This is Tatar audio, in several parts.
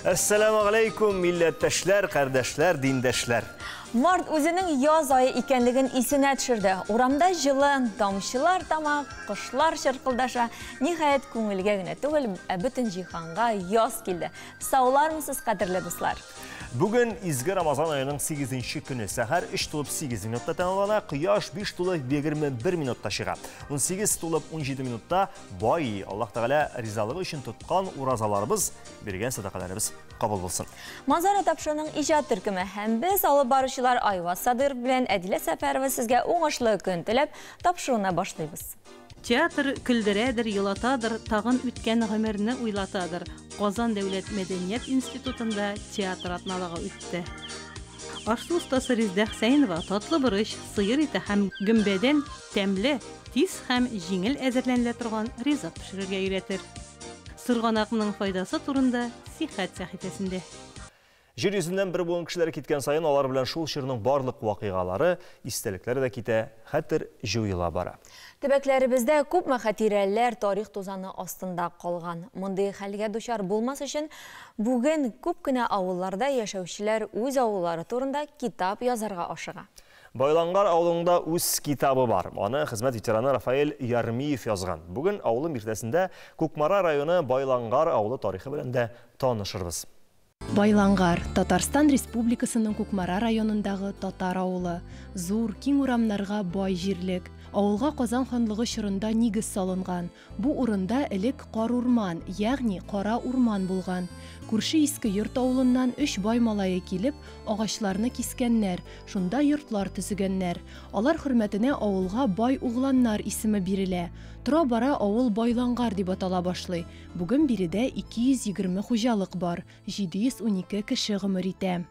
Әссәламу алейкум, милләттәшләр, кардәшләр, диндәшләр. Март үзенең яз айы икәнлеген исенә төшерде. Урамда җылы, тамчылар тама, кошлар чыркылдаша. Ниһаять, күңелгә генә түгел, ә бөтен җиһанга яз килде. Саулармысыз, кадерле дуслар? Бүген изге Рамазан аеның 8 көне. Сәхәр 3:08 минутта тәмамлана, кояш 5:21 минутта чыга. 18:17 минутта бай Аллаһ Тәгалә ризалыгы өчен тоткан уразаларыбыз, биргән сәдакаларыбыз кабул булсын. Манзара тапшыруының иҗат төркеме һәм без алып баручылар Айваз Садыров белән Әдилә Сәфәрова сезгә уңышлы көн теләп тапшыруны башлыйбыз. Театр көлдерәдер, елатадыр, тагын үткән гомерне уйлатадыр. Казан дәүләт мәдәният институтында театр атналыгы үтте. Аш-су остасы Резеда Хәсәенова татлы борыч, сыер ите һәм гөмбәдән тәмле, тиз һәм җиңел әзерләнелә торган ризык пешерергә өйрәтер. Сырганакның файдасы турында Сихәт сәхифәсендә. Җир йөзеннән бер буын кешеләр киткән саен алар белән шул чорның барлык вакыйгалары, истәлекләре дә китә, хәтер җуела бара. Төбәкләребездә күпме хатирәләр тарих тузаны астында калган. Мондый хәлгә дучар булмас өчен бүген күп кенә авылларда яшәүчеләр үз авыллары турында китап язарга ашыга. Байлангар авылында үз китабы бар. Аны хезмәт ветераны Рафаэль Ярмиев язган. Бүген авылым иртәсендә Кукмара районы Байлангар авылы тарихы белән дә танышырбыз. Байлангар, Татарстан Республикасының Кукмара районындагы татар авылы. Зур, киң урамнарга бай җирлек. Авылга Казан ханлыгы чорында нигез салынган. Бу урында элек кар урман, ягъни кара урман булган. Күрше Иске Йорт авылыннан 3 бай малае килеп, агачларны кискәннәр, шунда йортлар төзегәннәр. Алар хөрмәтенә авылга бай угланнар исеме бирелә. Тора-бара авыл Байлангар дип атала башлый. Бүген биредә 220 хуҗалык бар. 712 кеше гомер итә.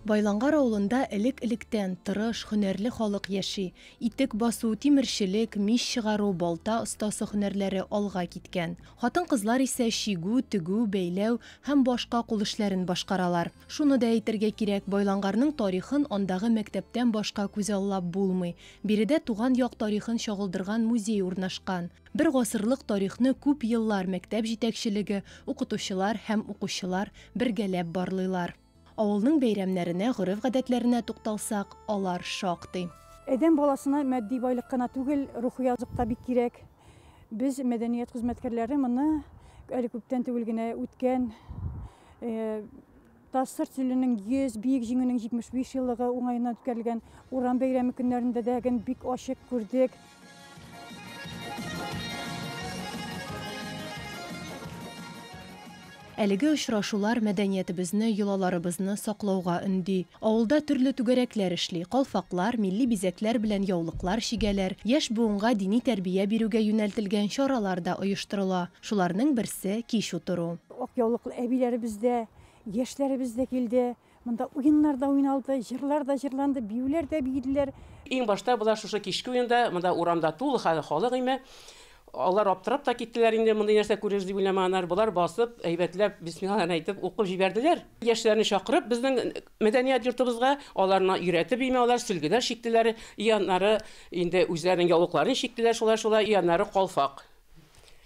Байлангар авылында элек-электән тырыш, һөнәрле халык яши. Итек басу, тимерчелек, мич чыгару, балта остасы һөнәрләре алга киткән. Хатын-кызлар исә чигү, тегү, бәйләү һәм башка кул эшләрен башкаралар. Шуны да әйтергә кирәк, Байлангарның тарихын андагы мәктәптән башка күзаллап булмый. Биредә туган як тарихын чагылдырган музей урнашкан. Бер гасырлык тарихны күп еллар мәктәп җитәкчелеге, укытучылар һәм укучылар бергәләп барлыйлар. Авылның бәйрәмнәренә, гореф-гадәтләренә тукталсак, алар шактый. Адәм баласына матди байлык кына түгел, рухи азык та бик кирәк. Без мәдәният хезмәткәрләре моны әле күптән түгел генә үткән ТАССР төзелүенең 100, Бөек Җиңүнең 75 еллыгы уңаеннан үткәрелгән урам бәйрәме көннәрендә дә бик ачык күрдек. Әлеге очрашулар мәдәниятебезне, йолаларыбызны саклауга өнди. Авылда төрле түгәрәкләр эшли, калфаклар, милли бизәкләр белән яулыклар чигәләр, яшь буынга дини тәрбия бирүгә юнәлтелгән чаралар да оештырыла. Шуларның берсе кич утыру. Ак яулыклы әбиләребез дә, яшьләребез дә килде. Монда уеннар да уйналды, җырлар да җырланды, биюләр дә биеделәр. Иң башта була шушы кичке уенда, монда урамда тулы халык име. Алар аптырап та киттеләр инде, мондый нәрсә күрербез дип уйламаганнар. Болар басып, әйбәтләп, бисмиллаһ әйтеп укып җибәрделәр. Яшьләрне чакырып, безнең мәдәният йортыбызга аларны өйрәтеп име, алар сөлгеләр чиктеләр, яннары инде үзләренең яулыкларын чиктеләр, шулай-шулай, яннары калфак.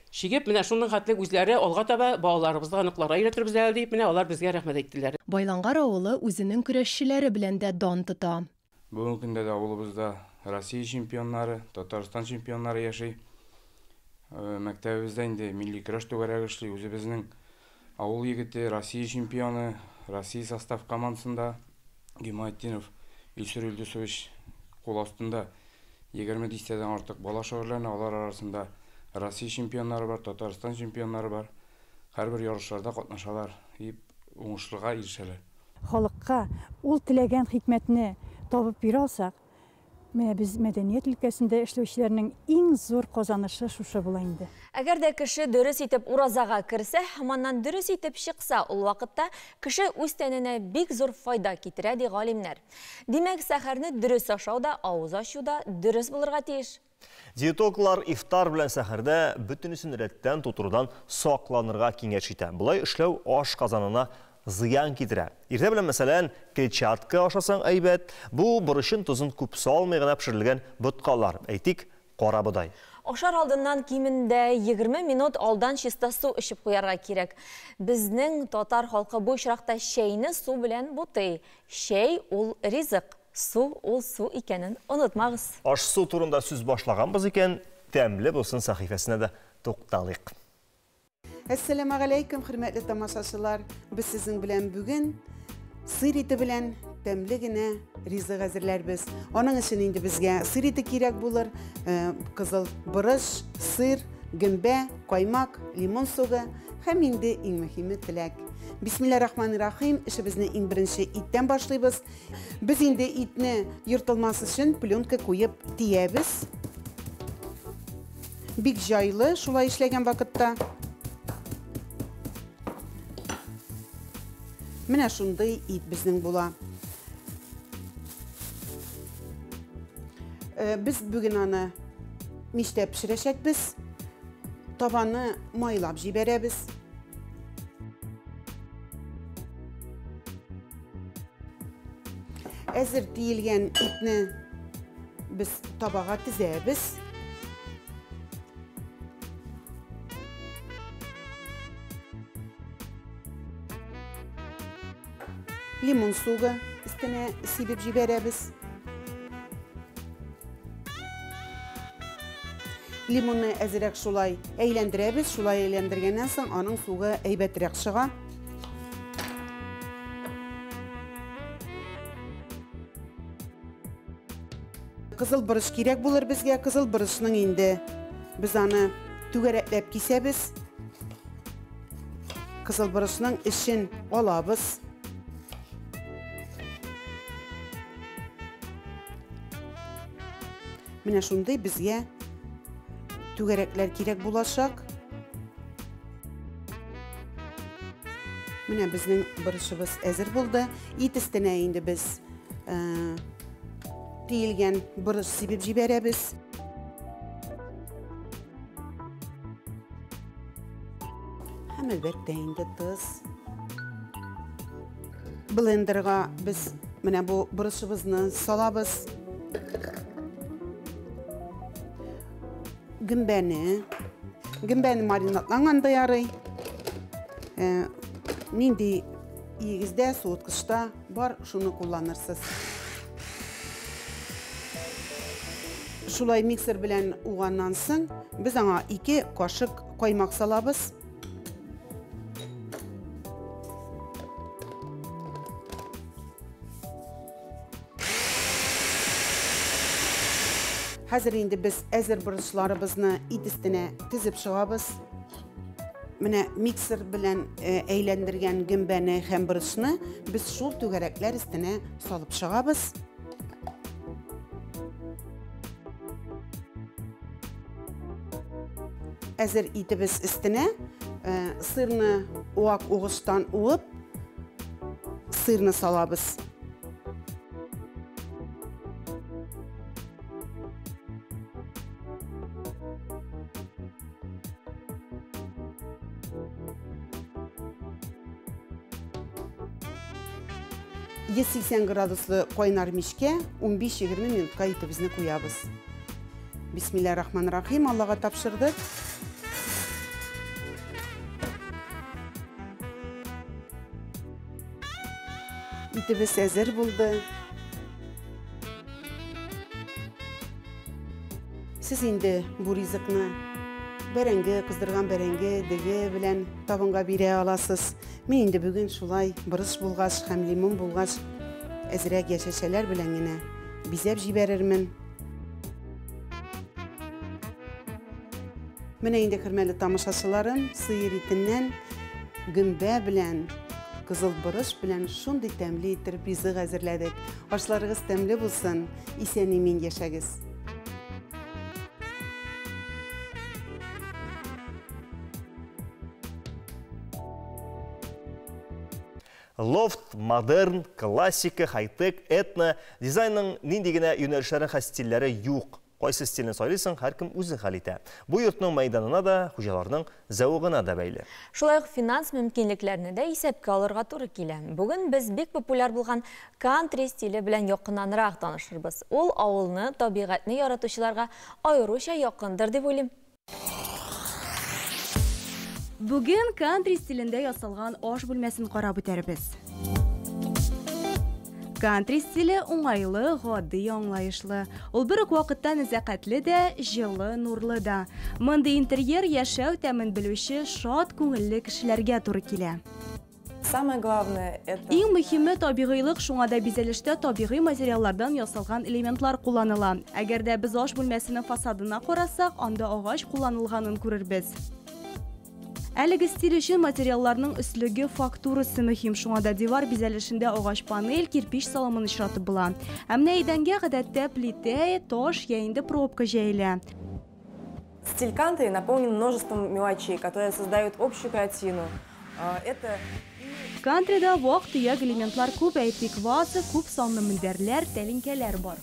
Чигеп, менә шуның хәтле үзләре алга таба балаларыбызга, оныкларга өйрәтербез әле дип, менә алар безгә рәхмәт әйттеләр. Байлангар авылы үзенең көрәшчеләре белән дә дан тота. Бүгенге көндә дә авылыбызда Россия чемпионнары, Татарстан чемпионнары яши. Мәктәбебездә инде милли көрәш түгәрәге эшли. Үзебезнең авыл егете, Россия чемпионы, Россия состав командасында Гимайтдинов Илсур Илдусович кул астында 20 дистәдән артык бала шөгыльләнә. Алар арасында Россия чемпионнары бар, Татарстан чемпионнары бар. Һәрбер ярышларда катнашалар, уңышлыга ирешәләр. Халыкка ул теләгән хикмәтне табып бирә алсак, менә без мәдәният өлкәсендә эшләүчеләрнең иң зур казанышы шушы була инде. Әгәр дә кеше дөрес итеп уразага керсә һәм аннан дөрес итеп чыкса, ул вакытта кеше үз тәненә бик зур файда китерә, ди галимнәр. Димәк, сәхәрне дөрес ашау да, авыз ачу да дөрес булырга тиеш. Диетологлар ифтар белән сәхәрдә бөтенесен рәттән тутырудан сакланырга киңәш итә. Болай эшләү аш казанына зыян китерә. Иртә белән, мәсәлән, клетчатка ашасаң әйбәт, бу борычын тозын күп салмый гына пешерелгән боткалар, әйтик, кара бодай. Ашар алдыннан кимендә 20 минут алдан чиста су эчеп куярга кирәк. Безнең татар халкы бу очракта чәйне су белән бутый. Чәй ул ризык, су ул су икәнен онытмагыз. Аш-су турында сүз башлаганбыз икән, тәмле булсын сәхифәсенә дә тукталыйк. Әссәламегаләйкүм, хөрмәтле тамашачылар! Без сезнең белән бүген сыр ите белән тәмле генә ризык әзерләрбез. Аның өчен инде безгә сыр ите кирәк булыр, кызыл борыч, сыр, гөмбә, каймак, лимон согы һәм инде иң мөһиме теләк. Бисмиллаһир-рахманир-рахим, эшебезне иң беренче иттән башлыйбыз. Без инде итне ертылмас өчен пленка куеп тиябез. Бик җайлы шулай эшләгән вакытта. Менә шундый ит безнең була. Без бүген аны мичтә пешерәчәкбез. Табаны майлап җибәрәбез. Әзер тиелгән итне без табага тезәбез. Лимон сугы өстенә сибеп җибәрәбез. Лимонны әзерәк шулай әйләндерәбез. Шулай әйләндергәннән соң аның сугы әйбәтрәк чыга. Кызыл борыч кирәк булыр безгә. Кызыл борычның инде без аны түгәрәкләп кисәбез. Кызыл борычның эчен алабыз. Менә шундый безгә түгәрәкләр кирәк булачак. Менә безнең борычыбыз әзер булды. Ит өстенә инде без тиелгән борыч сибеп җибәрәбез. Һәм әлбәттә инде тоз. Блендерга без менә бу борычыбызны салабыз. Гөмбәне. Гөмбәне маринадланган да ярый. Нинди өегездә, суыткычта бар, шуны кулланырсыз. Шулай миксер белән уганнан соң без аңа 2 кашык каймак салабыз. Хәзер инде без әзер борычларыбызны ит өстенә тезеп чыгабыз. Менә миксер белән әйләндергән гөмбәне һәм борычны без шул түгәрәкләр өстенә салып чыгабыз. Әзер итебез өстенә сырны вак угычтан уып, сырны салабыз. Йөз сиксән градуслы кайнар мичкә 15-20 минутка итебезне куябыз. Бисмиллаһир-рахманир-рахим, Аллага тапшырдык. Итебез әзер булды. Сез инде бу ризыкны бәрәңге, кыздырган бәрәңге, дөге белән табынга бирә аласыз. Мин инде бүген шулай борыч булгач һәм лимон булгач әзрәк яшелчәләр белән генә бизәп җибәрермен. Менә инде хөрмәтле тамашачыларым, сыер итеннән гөмбә белән, кызыл борыч белән шундый тәмле итеп ризык әзерләдек. Ашларыгыз тәмле булсын, исән-имин яшәгез. Лофт, модерн, классика, хай-тек, этно, дизайнның нинди генә юнәлешләре һәм стильләре юк. Кайсы стильне сайлыйсың, һәркем үзе хәл итә. Бу йортның мәйданына да, хуҗаларның зәвыгына да бәйле. Шулай ук финанс мөмкинлекләрне дә исәпкә алырга туры килә. Бүген без бик популяр булган кантри стиле белән якыннанрак танышырбыз. Ул авылны, табигатьне яратучыларга аеруча якындыр дип уйлыйм. Бүген кантри стилендә ясалган аш бүлмәсен карап үтәрбез. Кантри стиле уңайлы, гади, аңлаешлы. Ул бер үк вакытта нәзакәтле дә, җылы, нурлы да. Мондый интерьер яшәү тәмен белүче шат күңелле кешеләргә туры килә. Самое главное это Иң мөһиме табигыйлык, шуңа да бизәлештә табигый материаллардан ясалган элементлар кулланыла. Әгәр дә без аш бүлмәсенең фасадына карасак, анда агач кулланылганын күрербез. Әлеге стиль өчен материалларның өслеге, фактурасы мөһим. Шуңа да дивар бизәлешендә агач панель, кирпич салымын очратып була. Ә менә идәнгә гадәттә плитә, таш я инде пробка җәелә. Стиль кантри наполнен множеством мелочей, которые создают общую картину. Это Кантрида вак-төяк элементлар күп, әйтик, ваза, күп санлы мендәрләр, тәлинкәләр бар.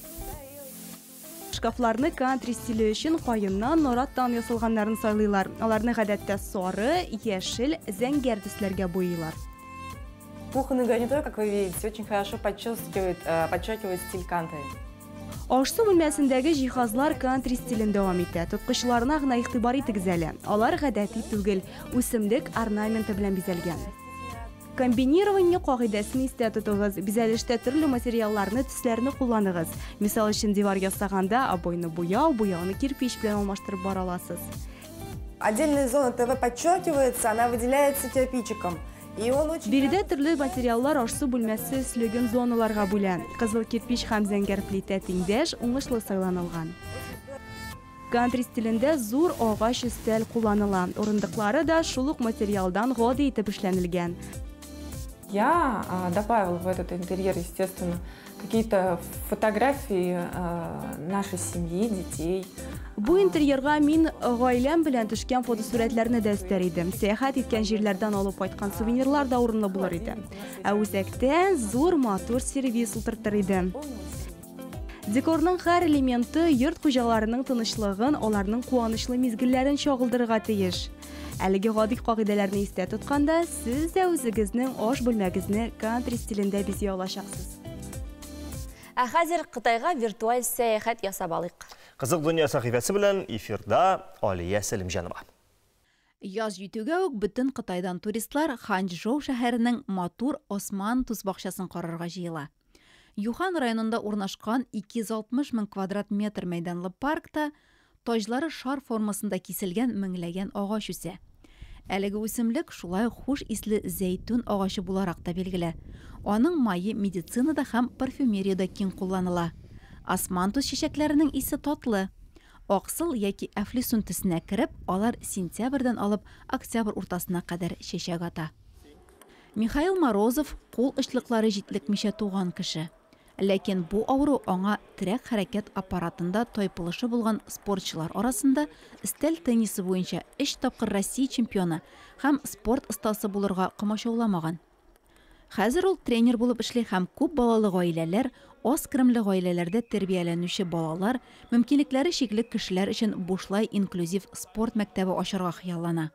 Шкафларны кантри стиле өчен каеннан, нараттан ясалганнарын сайлыйлар. Аларны гадәттә сары, яшел, зәңгәр төсләргә буйыйлар. Кухонный гарнитур, как вы видите, очень хорошо подчеркивает стиль кантри. Аш-су бүлмәсендәге җиһазлар кантри стилен дәвам итә. Тоткычларына гына игътибар итегез әле. Алар гадәти түгел, үсемлек орнаменты белән бизәлгән. Комбинирование кагыйдәсен истә тотыгыз. Бизәлештә төрле материалларны, төсләрне кулланыгыз. Мисал өчен, дивар ясаганда обойны буяу, буяуны кирпич белән алмаштырып бара аласыз. Отдельная зона ТВ подчеркивается, она выделяется кирпичиком. И он очень Биредә төрле материаллар аш-су бүлмәсе өслеген зоналарга бүлә. Кызыл кирпич һәм зәңгәр плитә тиңдәш, уңышлы сайланылган. Кантри стилендә зур агач өстәл кулланыла. Урындыклары да шул ук материалдан гади итеп эшләнелгән. Я добавила в этот интерьер, естественно, какие-то фотографии нашей семьи, детей. Бу интерьерга мин гаиләм белән төшкән фотосурәтләрне дә өстәр идем. Сәяхәт иткән җирләрдән алып кайткан сувенирлар да урынлы булыр иде. Ә үзәктә зур матур сервиз утыртыр идем. Декорның һәр элементы йорт хуҗаларының тынычлыгын, аларның куанычлы мизгелләрен чагылдырырга тиеш. Әлеге гади кагыйдәләрне истә тотканда, сез дә үзегезнең аш бүлмәгезне кантри стилендә бизи алачаксыз. Ә хәзер Кытайга виртуаль сәяхәт ясап алыйк. Кызык дөнья сәхифәсе белән эфирда Алия Сәлимҗанова. Яз җитүгә үк бөтен Кытайдан туристлар Ханчжоу шәһәренең матур османтус бакчасын карарга җыела. Юхан районында урнашкан 260 мең квадрат метр мәйданлы паркта таҗлары шар формасында киселгән меңләгән агач үсә. Әлеге үсемлек шулай ук хуш исле зәйтүн агачы буларак та билгеле. Аның мае медицинада һәм парфюмериядә киң кулланыла. Османтус чәчәкләренең исе татлы. Аксыл яки әфлисун төсенә кереп, алар сентябрьдән алып октябрь уртасына кадәр чәчәк ата. Михаил Морозов кул очлыклары җитлекмичә туган кеше. Ләкин бу авыру аңа терәк хәрәкәт аппаратында тайпылышы булган спортчылар арасында өстәл теннисы буенча 3 тапкыр Россия чемпионы һәм спорт остасы булырга комачауламаган. Хәзер ул тренер булып эшли һәм күп балалы гаиләләр, аз керемле гаиләләрдә тәрбияләнүче балалар, мөмкинлекләре чикле кешеләр өчен бушлай инклюзив спорт мәктәбе ачарга хыяллана.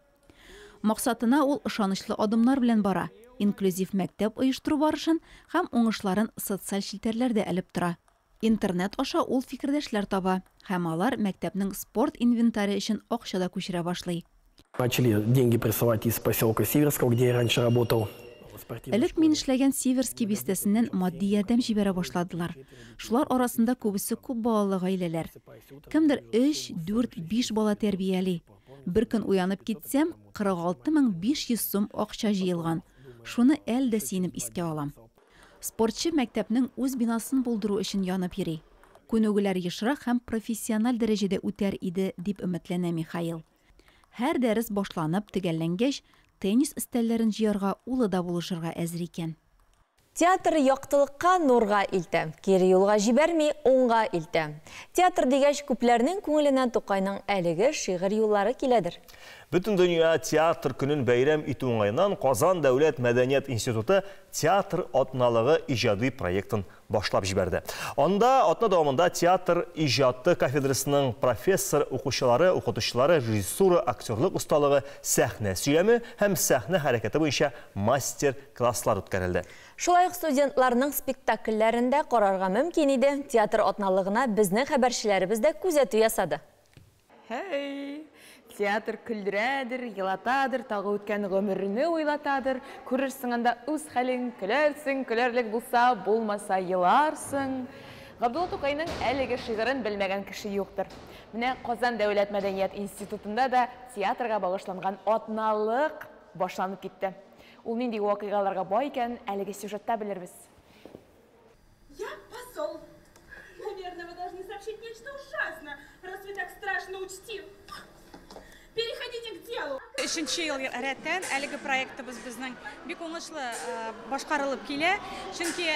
Максатына ул ышанычлы адымнар белән бара. Инклюзив мәктәп оештыру барышын һәм уңышларын социаль челтәрләрдә элеп тора. Интернет аша ул фикердәшләр таба һәм алар мәктәпнең спорт инвентаре өчен акча да күчерә башлый. Начали деньги присылать из поселка Северского, где я раньше работал. Элек мин эшләгән Северский бистәсеннән матди ярдәм җибәрә башладылар. Шулар арасында күбесе күп балалы гаиләләр. Кемдер 3, 4, 5 бала тәрбияли. Бер көн уянып китсәм, 46500 сум акча җыелган. Шуны әле дә сөенеп искә алам. Спортчы мәктәпнең үз бинасын булдыру өчен янып йөри. Күнегүләр ешрак һәм профессиональ дәрәҗәдә үтәр иде, дип өметләнә Михаил. Һәр дәрес башланып, төгәлләнгәч, теннис өстәлләрен җыярга улы да булышырга әзер икән. Театр яктылыкка, нурга илтә, кире юлга җибәрми, уңга илтә. Театр дигәч, күпләрнең күңеленә Тукайның әлеге шигырь юллары киләдер. Бөтендөнья театр көнен бәйрәм итү уңаеннан Казан дәүләт мәдәният институты Театр атналыгы иҗади проектын башлап җибәрде. Анда атна дәвамында театр иҗаты кафедрасының профессор укучылары, укытучылары режиссура, актерлык осталыгы, сәхнә сөйләме һәм сәхнә хәрәкәте буенча мастер-класслар үткәрелде. Шулай ук студентларның спектакльләрен дә карарга мөмкин иде. Театр атналыгына безнең хәбәрчеләребез дә күзәтү ясады. Һәй! Театр көлдерәдер, елатадыр, тагы үткән гомерне уйлатадыр. Күрерсең анда үз хәлең, көләрсең, көләрлек булса, булмаса еларсың. Габдулла Тукайның әлеге шигырен белмәгән кеше юктыр. Менә Казан дәүләт мәдәният институтында да театрга багышланган атналык башланып китте. Ул нинди вакыйгаларга бай икәнен әлеге сюжетта белербез. Я посол. Наверное, вы должны сообщить нечто ужасное, раз вы так страшно учтив. Переходите к делу. Өченче ел рәттән әлеге проектыбыз безнең бик уңышлы башкарылып килә. Чөнки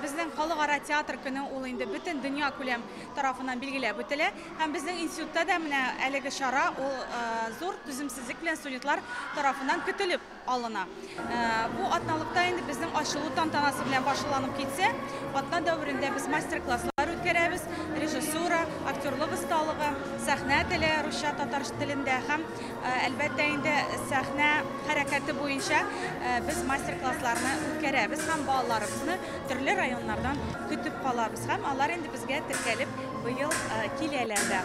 безнең халыкара театр көне ул инде бөтен дөнья күләм тарафыннан билгеләп үтелә. Һәм безнең институтта да менә әлеге чара ул зур түземсезлек белән студентлар тарафыннан көтелеп алына. Бу атналыкта инде безнең ачылу тантанасы белән башланып китсә, атна дәверендә без мастер-класслар үткәрәбез, режиссура, актерлык осталыгы, сәхнә теле, русча, татар телендә һәм әлбәттә инде сәхнә хәрәкәте буенча без мастер-классларны үткәрәбез һәм балаларыбызны төрле районнардан көтеп калабыз һәм алар инде безгә теркәлеп быел киләләр дә.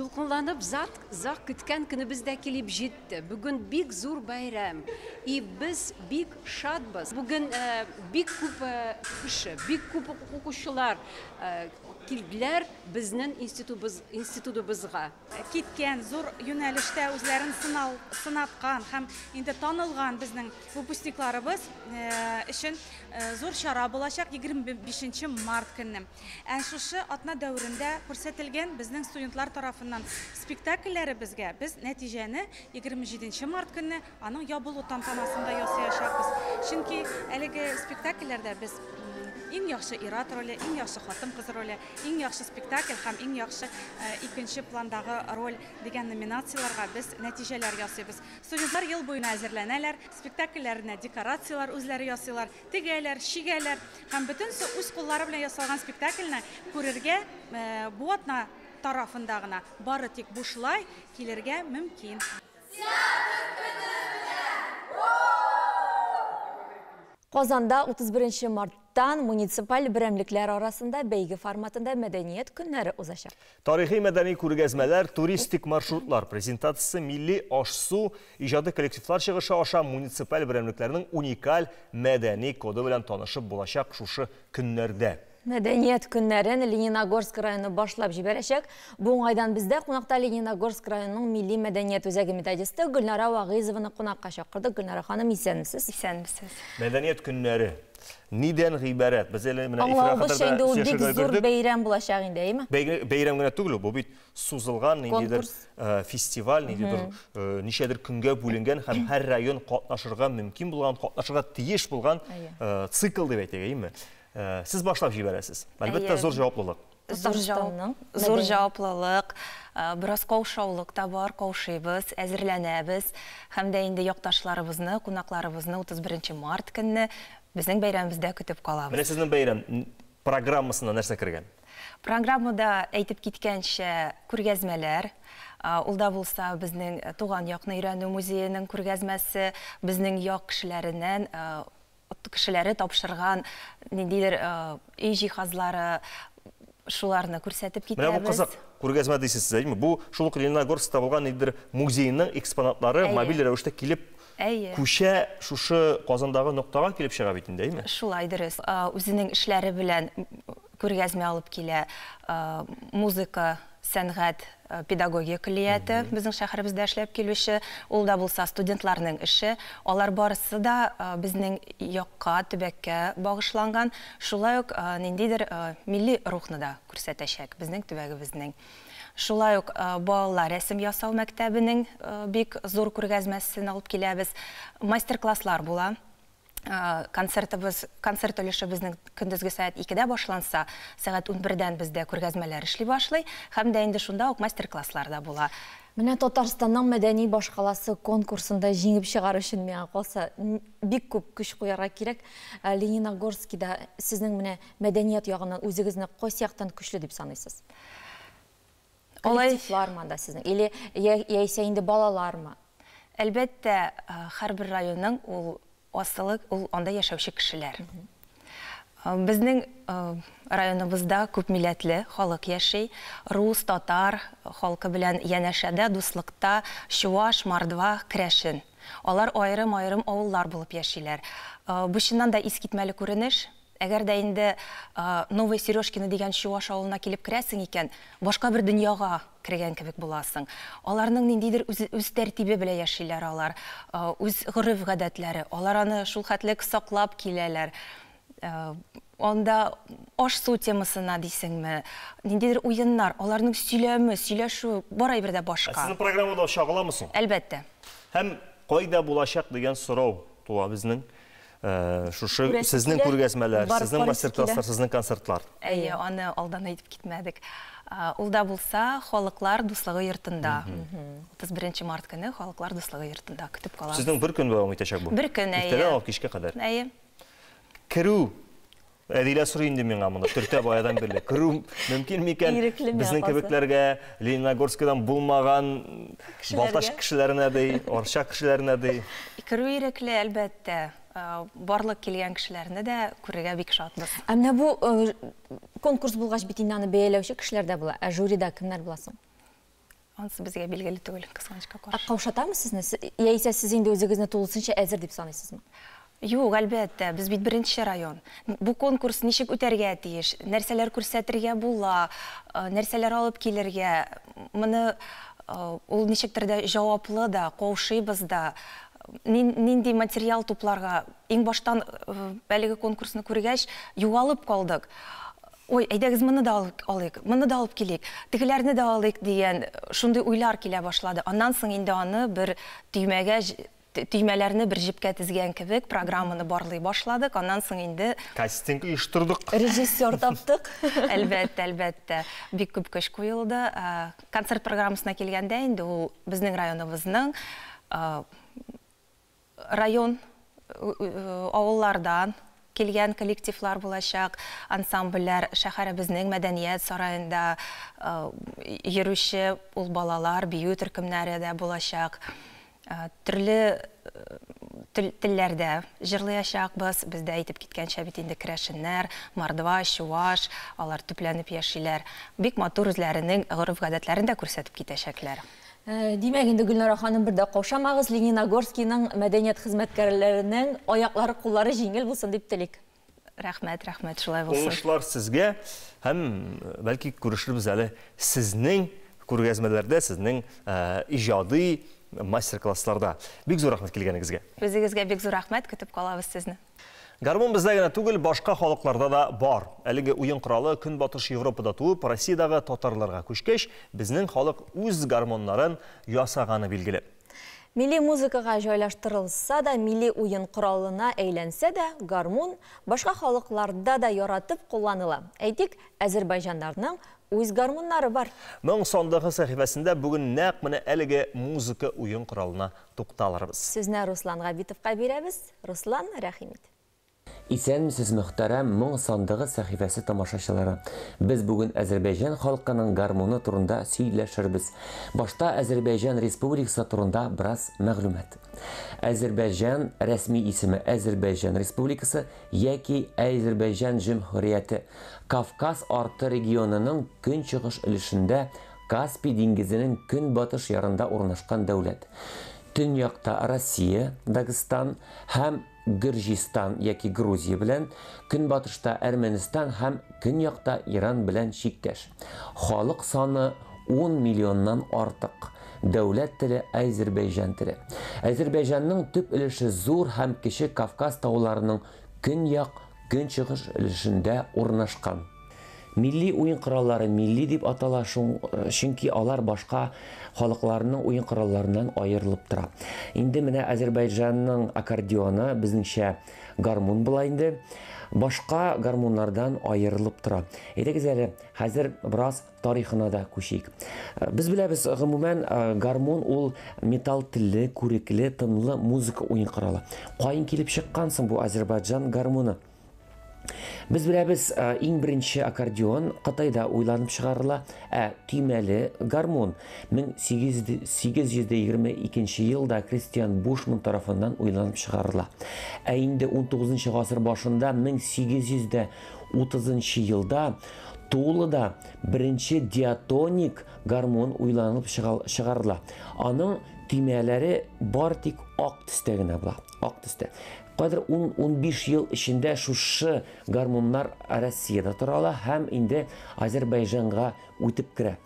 Дулкынланып зак көткән көнебез дә килеп җитте. Бүген бик зур бәйрәм. И без бик шатбыз. Бүген бик күп кеше, бик күп укучылар килделәр безнең институтыбызга. Киткән зур юнәлештә үзләрен сынаткан һәм инде танылган безнең выпускникларыбыз өчен зур чара булачак 25 март көнне. Ә шушы атна дәверендә күрсәтелгән безнең студентлар тарафыннан спектакльләребезгә без нәтиҗәне 27 март көнне аның ябылу тантанасында ясаячакбыз. Чөнки әлеге спектакльләрдә без иң яхшы ир-ат роле, иң яхшы хатын-кыз роле, иң яхшы спектакль һәм иң яхшы икенче пландагы роль дигән номинацияләргә без нәтиҗәләр ясыйбыз. Студентлар ел буена әзерләнәләр, спектакльләренә декорацияләр үзләре ясыйлар, тегәләр, чигәләр һәм бөтенесе үз куллары белән ясалган спектакльне күрергә бу атна тарафында гына бары тик бушлай килергә мөмкин. Казанда 31 марттан муниципаль берәмлекләр арасында бәйге форматында мәдәният көннәре узачак. Тарихи мәдәни күргәзмәләр, туристик маршрутлар презентациясе, милли аш-су, иҗади коллективлар чыгышы аша муниципаль берәмлекләрнең уникаль мәдәни коды белән танышып булачак шушы көннәрдә. Мәдәният көннәрен Лениногорск районы башлап җибәрәчәк. Бу уңайдан бездә кунакта Лениногорск районының Милли мәдәният үзәге методисты Гөлнара Вагыйзованы кунакка чакырдык. Гөлнара ханым, исәнмесез? Исәнмесез. Мәдәният көннәре нидән гыйбарәт? Без әле менә Аңлавыбызча, инде ул бик зур бәйрәм булачак инде, әйеме? Бәйрәм генә түгел, бу бит сузылган ниндидер фестиваль, ниндидер ничәдер көнгә бүленгән һәм һәр район катнашырга мөмкин булган, катнашырга тиеш булган цикл дип әйтик, әйеме? Сез башлап җибәрәсез. Әлбәттә, зур җаваплылык. Зур җаваплылык, бераз каушаулык та бар, каушыйбыз, әзерләнәбез. Һәм дә инде якташларыбызны, кунакларыбызны 31 март көнне безнең бәйрәмебездә көтеп калабыз. Менә сезнең бәйрәм программасына нәрсә кергән? Программада әйтеп киткәнчә күргәзмәләр, ул да булса безнең туган якны өйрәнү музееның күргәзмәсе, безнең як кешеләреннән кешеләре тапшырган ниндидер өй җиһазлары, шуларны күрсәтеп китәбез. Менә бу кызык күргәзмә дисез сез, әйеме? Бу шул ук Лениногорскта булган ниндидер музейның экспонатлары мобиль рәвештә килеп күчә, шушы Казандагы ноктага килеп чыга бит инде, әйеме? Шулай дөрес. Үзенең эшләре белән күргәзмә алып килә музыка, сәнгать, педагогия көллияте безнең шәһәребездә эшләп килүче, ул да булса студентларның эше, алар барысы да безнең якка, төбәккә багышланган, шулай ук ниндидер милли рухны да күрсәтәчәк безнең төбәгебезнең. Шулай ук балалар рәсем ясау мәктәбенең бик зур күргәзмәсен алып киләбез. Мастер-класслар була. Концертыбыз, концерт өлеше безнең көндезге сәгать 2-дә башланса, сәгать 11-дән бездә күргәзмәләр эшли башлый һәм дә инде шунда ук мастер-класслар да була. Менә Татарстанның мәдәни башкаласы конкурсында җиңеп чыгар өчен миңа калса, бик күп көч куярга кирәк. Лениногорскида сезнең менә мәдәният ягыннан үзегезне кайсы яктан көчле дип саныйсыз? Коллективлармы анда сезнең или яисә инде балалармы? Әлбәттә, һәрбер районның ул асылы, ул анда яшәүче кешеләр. Безнең районыбызда күп милләтле халык яши. Рус, татар халкы белән янәшәдә, дуслыкта чуаш, мордва, керәшен. Алар аерым-аерым авыллар булып яшиләр. Бу чыннан да искитмәле күренеш. Әгәр дә инде Новое Сережкино дигән чуаш авылына килеп керәсең икән, башка бер дөньяга кергән кебек буласың. Аларның ниндидер үз, үз тәртибе белән яшиләр алар, үз гореф-гадәтләре. Алар аны шул хәтлек саклап киләләр. Анда аш-су темасына дисеңме, ниндидер уеннар, аларның сөйләме, сөйләшү, бар әйбер дә Ә башка. сезнең программада чагыламы соң? Әлбәттә. Һәм кайда булачак дигән сорау туа безнең. Шушы Күрәсе сезнең килә, күргәзмәләр, барып сезнең карыйсы мастер-класслар, килә. сезнең концертлар. Әйе, аны алдан әйтеп китмәдек. Ул да булса, Халыклар дуслыгы йортында. 31 март көне Халыклар дуслыгы йортында көтеп калабыз. Сезнең бер көн дәвам итәчәк бу. Бер көн, әйе. Иртәдән алып кичкә кадәр. Әйе. Керү Әдилә сорый инде миңа моны, төртә баядан бирле. Керү мөмкин микән? Ирекле миңа Безнең калса. кебекләргә, Лениногорскидан булмаган Балтач Кешеләргә. кешеләренә ди, Арча кешеләренә ди. Керү ирекле, әлбәттә. Барлык килгән кешеләрне дә күрергә бик шатбыз. Ә менә бу конкурс булгач бит инде аны бәяләүче кешеләр дә була. Ә жюрида кемнәр була соң? Анысы безгә билгеле түгел, кызганычка каршы. Ә каушатамы сезне? Яисә сез инде үзегезне тулысынча әзер дип саныйсызмы? Юк, әлбәттә, без бит беренче район. Бу конкурс ничек үтәргә тиеш, нәрсәләр күрсәтергә була, нәрсәләр алып килергә, моны ул ничектер дә җаваплы да, каушыйбыз да, нинди материал тупларга. Иң баштан әлеге конкурсны күргәч, югалып калдык. Ой, әйдәгез моны да алыйк, моны да алып килик, тегеләрне дә алыйк дигән шундый уйлар килә башлады. Аннан соң инде аны бер төймәгә төймәләрне бер җепкә тезгән кебек программаны барлый башладык. Аннан соң инде кастинг оештырдык. Режиссер таптык. Әлбәттә, әлбәттә. Бик күп көч куелды. Концерт программасына килгәндә инде ул безнең районыбызның район авыллардан килгән коллективлар булачак, ансамбльләр, шәһәребезнең мәдәният сараенда йөрүче ул балалар, бию төркемнәре дә булачак. Төрле телләрдә җырлаячакбыз. Бездә әйтеп киткәнчә бит инде керәшеннәр, мордва, чуаш, алар төпләнеп яшиләр. Бик матур үзләренең гореф-гадәтләрен дә күрсәтеп китәчәкләр. Димәк инде, Гөлнара ханым, бер дә каушамагыз, Лениногорскийның мәдәният хезмәткәрләренең аяклары, куллары җиңел булсын дип телик. Рәхмәт, рәхмәт, шулай булсын. Уңышлар сезгә һәм бәлки күрешербез әле сезнең күргәзмәләрдә, сезнең иҗади мастер-классларда. Бик зур рәхмәт килгәнегезгә. Үзегезгә бик зур рәхмәт, көтеп калабыз сезне. Гармун бездә генә түгел, башка халыкларда да бар. Әлеге уен коралы Көнбатыш Европада туып, Россиядәге татарларга күчкәч, безнең халык үз гармуннарын ясаганы билгеле. Милли музыкага җайлаштырылса да, милли уен коралына әйләнсә дә, гармун башка халыкларда да яратып кулланыла. Әйтик, әзербайҗаннарның үз гармуннары бар. Моң сандыгы сәхифәсендә бүген нәкъ менә әлеге музыка уен коралына тукталырбыз. Сүзне Руслан Габитовка бирәбез. Руслан, рәхим ит. Исәнмесез, мөхтәрәм Моң сандыгы сәхифәсе тамашачылары. Без бүген Әзербәйҗан халкының гармуны турында сөйләшербез. Башта Әзербәйҗан Республикасы турында бераз мәгълүмат. Әзербәйҗан рәсми исеме Әзербәйҗан Республикасы яки Әзербәйҗан Җөмһүрияте. Кавказ арты регионының көнчыгыш өлешендә Каспий диңгезенең көнбатыш ярында урнашкан дәүләт. Төньякта Россия, Дагыстан һәм Гөрҗистан яки Грузия белән, көнбатышта Әрмәнстан һәм көньякта Иран белән чиктәш. Халык саны 10 миллионнан артык. Дәүләт теле әзербәйҗан теле. Әзербәйҗанның төп өлеше зур һәм кече Кавказ тауларының көньяк, көнчыгыш өлешендә урнашкан. Милли уен кораллары милли дип атала, чөнки алар башка халыкларның уен коралларыннан аерылып тора. Инде менә Азербайҗанның аккордеоны, безнеңчә гармун була инде, башка гармуннардан аерылып тора. Әйдәгез әле, хәзер бераз тарихына да күчик. Без беләбез, гомумән, гармун ул металл телле, күрекле, тынлы музыка уен коралы. Каян килеп чыккан соң бу Азербайҗан гармуны? Без беләбез, иң беренче аккордеон Кытайда уйланып чыгарыла, ә төймәле гармун 1822 елда Кристиан Бушман тарафыннан уйланып чыгарыла. Ә инде 19 гасыр башында 1830 елда Тулада беренче диатоник гармун уйланып чыгарыла. Аның төймәләре бар тик ак төстә генә була. Ак төстә. Кадер 10-15 ел эчендә шушы гармуннар Россиядә тарала һәм инде Азербайҗанга үтеп керә.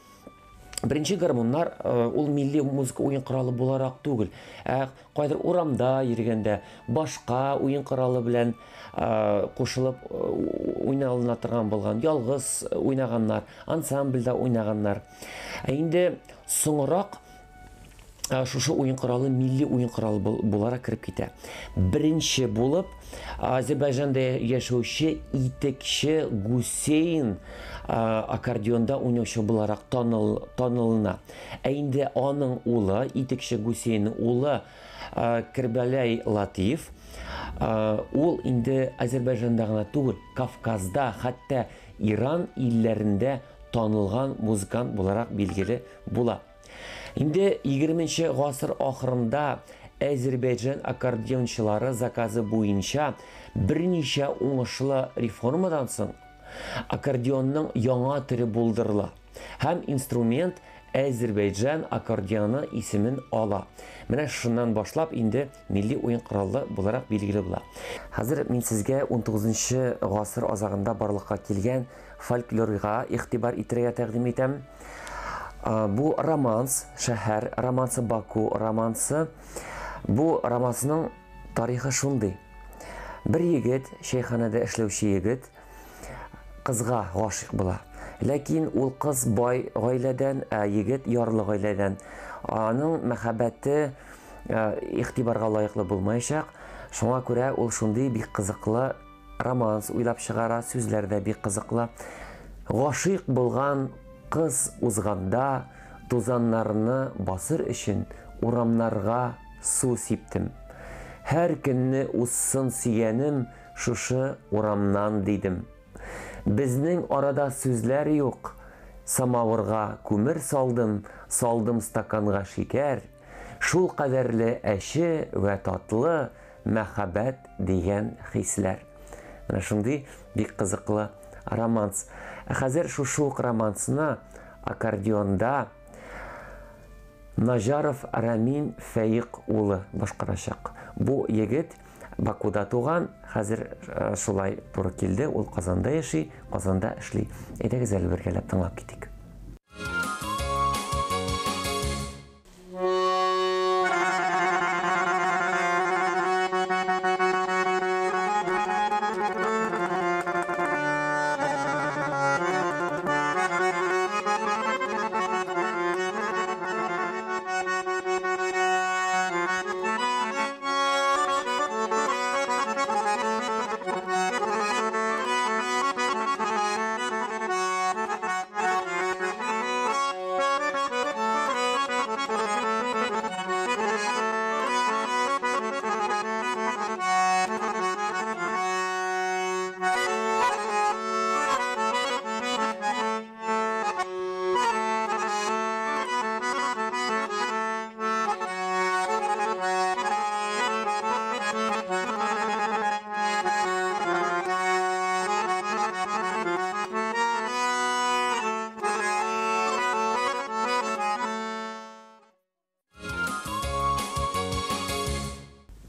Беренче гармуннар ул милли музыка уен коралы буларак түгел, ә кайдыр урамда йөргәндә башка уен коралы белән кушылып уйналына торган булган, ялгыз уйнаганнар, ансамбльдә уйнаганнар. Ә инде соңрак шушы уен коралы милли уен коралы буларак кереп китә. Беренче булып Азербайҗанда яшәүче итекче Гусейн аккордеонда уйнаучы буларак танылына. Ә инде аның улы, итекче Гусейнның улы Кербәләй Латиф, ул инде Азербайҗанда гына түгел, Кавказда, хәтта Иран илләрендә танылган музыкант буларак билгеле була. Инде 20 гасыр ахырында Азербайҗан аккордеончылары заказы буенча берничә уңышлы реформадан соң аккордеонның яңа төре булдырыла һәм инструмент Азербайҗан аккордеоны исемен ала. Менә шуннан башлап инде милли уен коралы буларак билгеле була. Хәзер мин сезгә 19 гасыр азагында барлыкка килгән фольклорга игътибар итәргә тәкъдим итәм. Бу романс, шәһәр романсы, Баку романсы. Бу романсның тарихы шундый. Бер егет, чәйханәдә эшләүче егет, кызга гашыйк була. Ләкин ул кыз бай гаиләдән, ә егет ярлы гаиләдән. Аның мәхәббәте игътибарга лаеклы булмаячак. Шуңа күрә ул шундый бик кызыклы романс уйлап чыгара, сүзләр дә бик кызыклы. Гашыйк булган кыз узганда тузаннарны басыр өчен урамнарга су сиптем. Һәр көнне узсын сөйгәнем шушы урамнан дидем. Безнең арада сүзләр юк. Самавырга күмер салдым, салдым стаканга шикәр. Шул кадәрле әче вә татлы мәхәббәт дигән хисләр. Менә шундый бик кызыклы романс. Ә хәзер шушы ук романсны аккордеонда Наҗаров Рамин Фәйык улы башкарачак. Бу егет Бакуда туган, хәзер шулай туры килде, ул Казанда яши, Казанда эшли. Әйдәгез әле бергәләп тыңлап китик.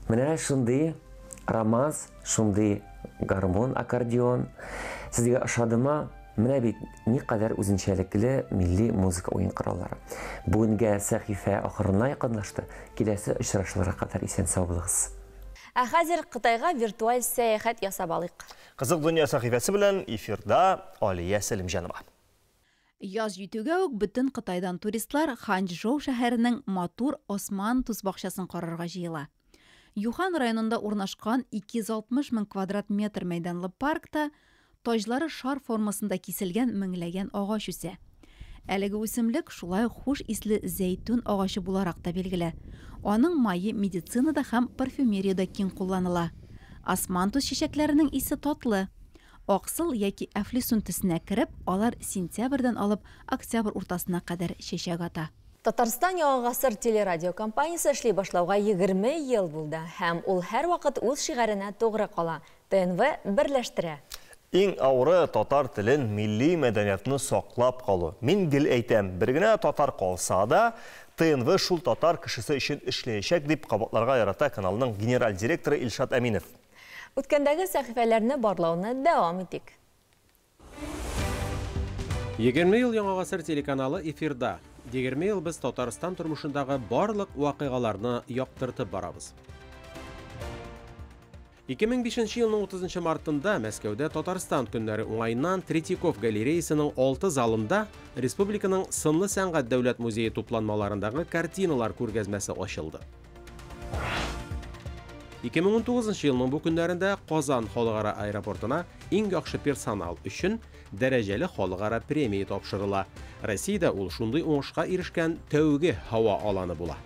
Менә шундый романс, шундый гармон, аккордеон. Сезгә ошадымы? Менә бит никадәр үзенчәлекле милли музыка уен кораллары. Бүгенгә сәхифә ахырына якынлашты. Киләсе очрашуларга кадәр исән-сау булыгыз. Ә хәзер Кытайга виртуаль сәяхәт ясап алыйк. Кызык дөнья сәхифәсе белән эфирда Алия Сәлимҗанова. Яз җитүгә үк бөтен Кытайдан туристлар Ханчжоу шәһәренең матур Осман туз бакчасын карарга җыела. Юхан районында урнашкан 260 мең квадрат метр мәйданлы паркта таҗлары шар формасында киселгән меңләгән агач үсә. Әлеге үсемлек шулай ук хуш исле зәйтүн агачы буларак та билгеле. Аның мае медицинада һәм парфюмериядә киң кулланыла. Османтус чәчәкләренең исе татлы. Аксыл яки әфлисун төсенә кереп, алар сентябрьдән алып октябрь уртасына кадәр чәчәк ата. Татарстан Яңа гасыр телерадиокомпаниясе эшли башлауга 20 ел булды һәм ул һәрвакыт үз шигаренә тугры кала. ТНВ берләштерә. Иң авыры татар телен, милли мәдәниятны саклап калу. Мин гел әйтәм, бер генә татар калса да, ТНВ шул татар кешесе өчен эшләячәк, дип кабатларга ярата каналның генераль директоры Илшат Әминев. Үткәндәге сәхифәләрне барлауны дәвам итик. 20 ел Яңа гасыр телеканалы эфирда. 20 ел без Татарстан тормышындагы барлык вакыйгаларны яктыртып барабыз. 2005 елның 30 мартында Мәскәүдә Татарстан көннәре уңаеннан Третьяков галереясының 6 залында республиканың Сынлы сәнгать дәүләт музее тупланмаларындагы картиналар күргәзмәсе ачылды. 2019 елның бу көннәрендә Казан халыкара аэропортына иң яхшы персонал өчен дәрәҗәле халыкара премия тапшырыла. Россиядә ул шундый уңышка ирешкән тәүге һава аланы була.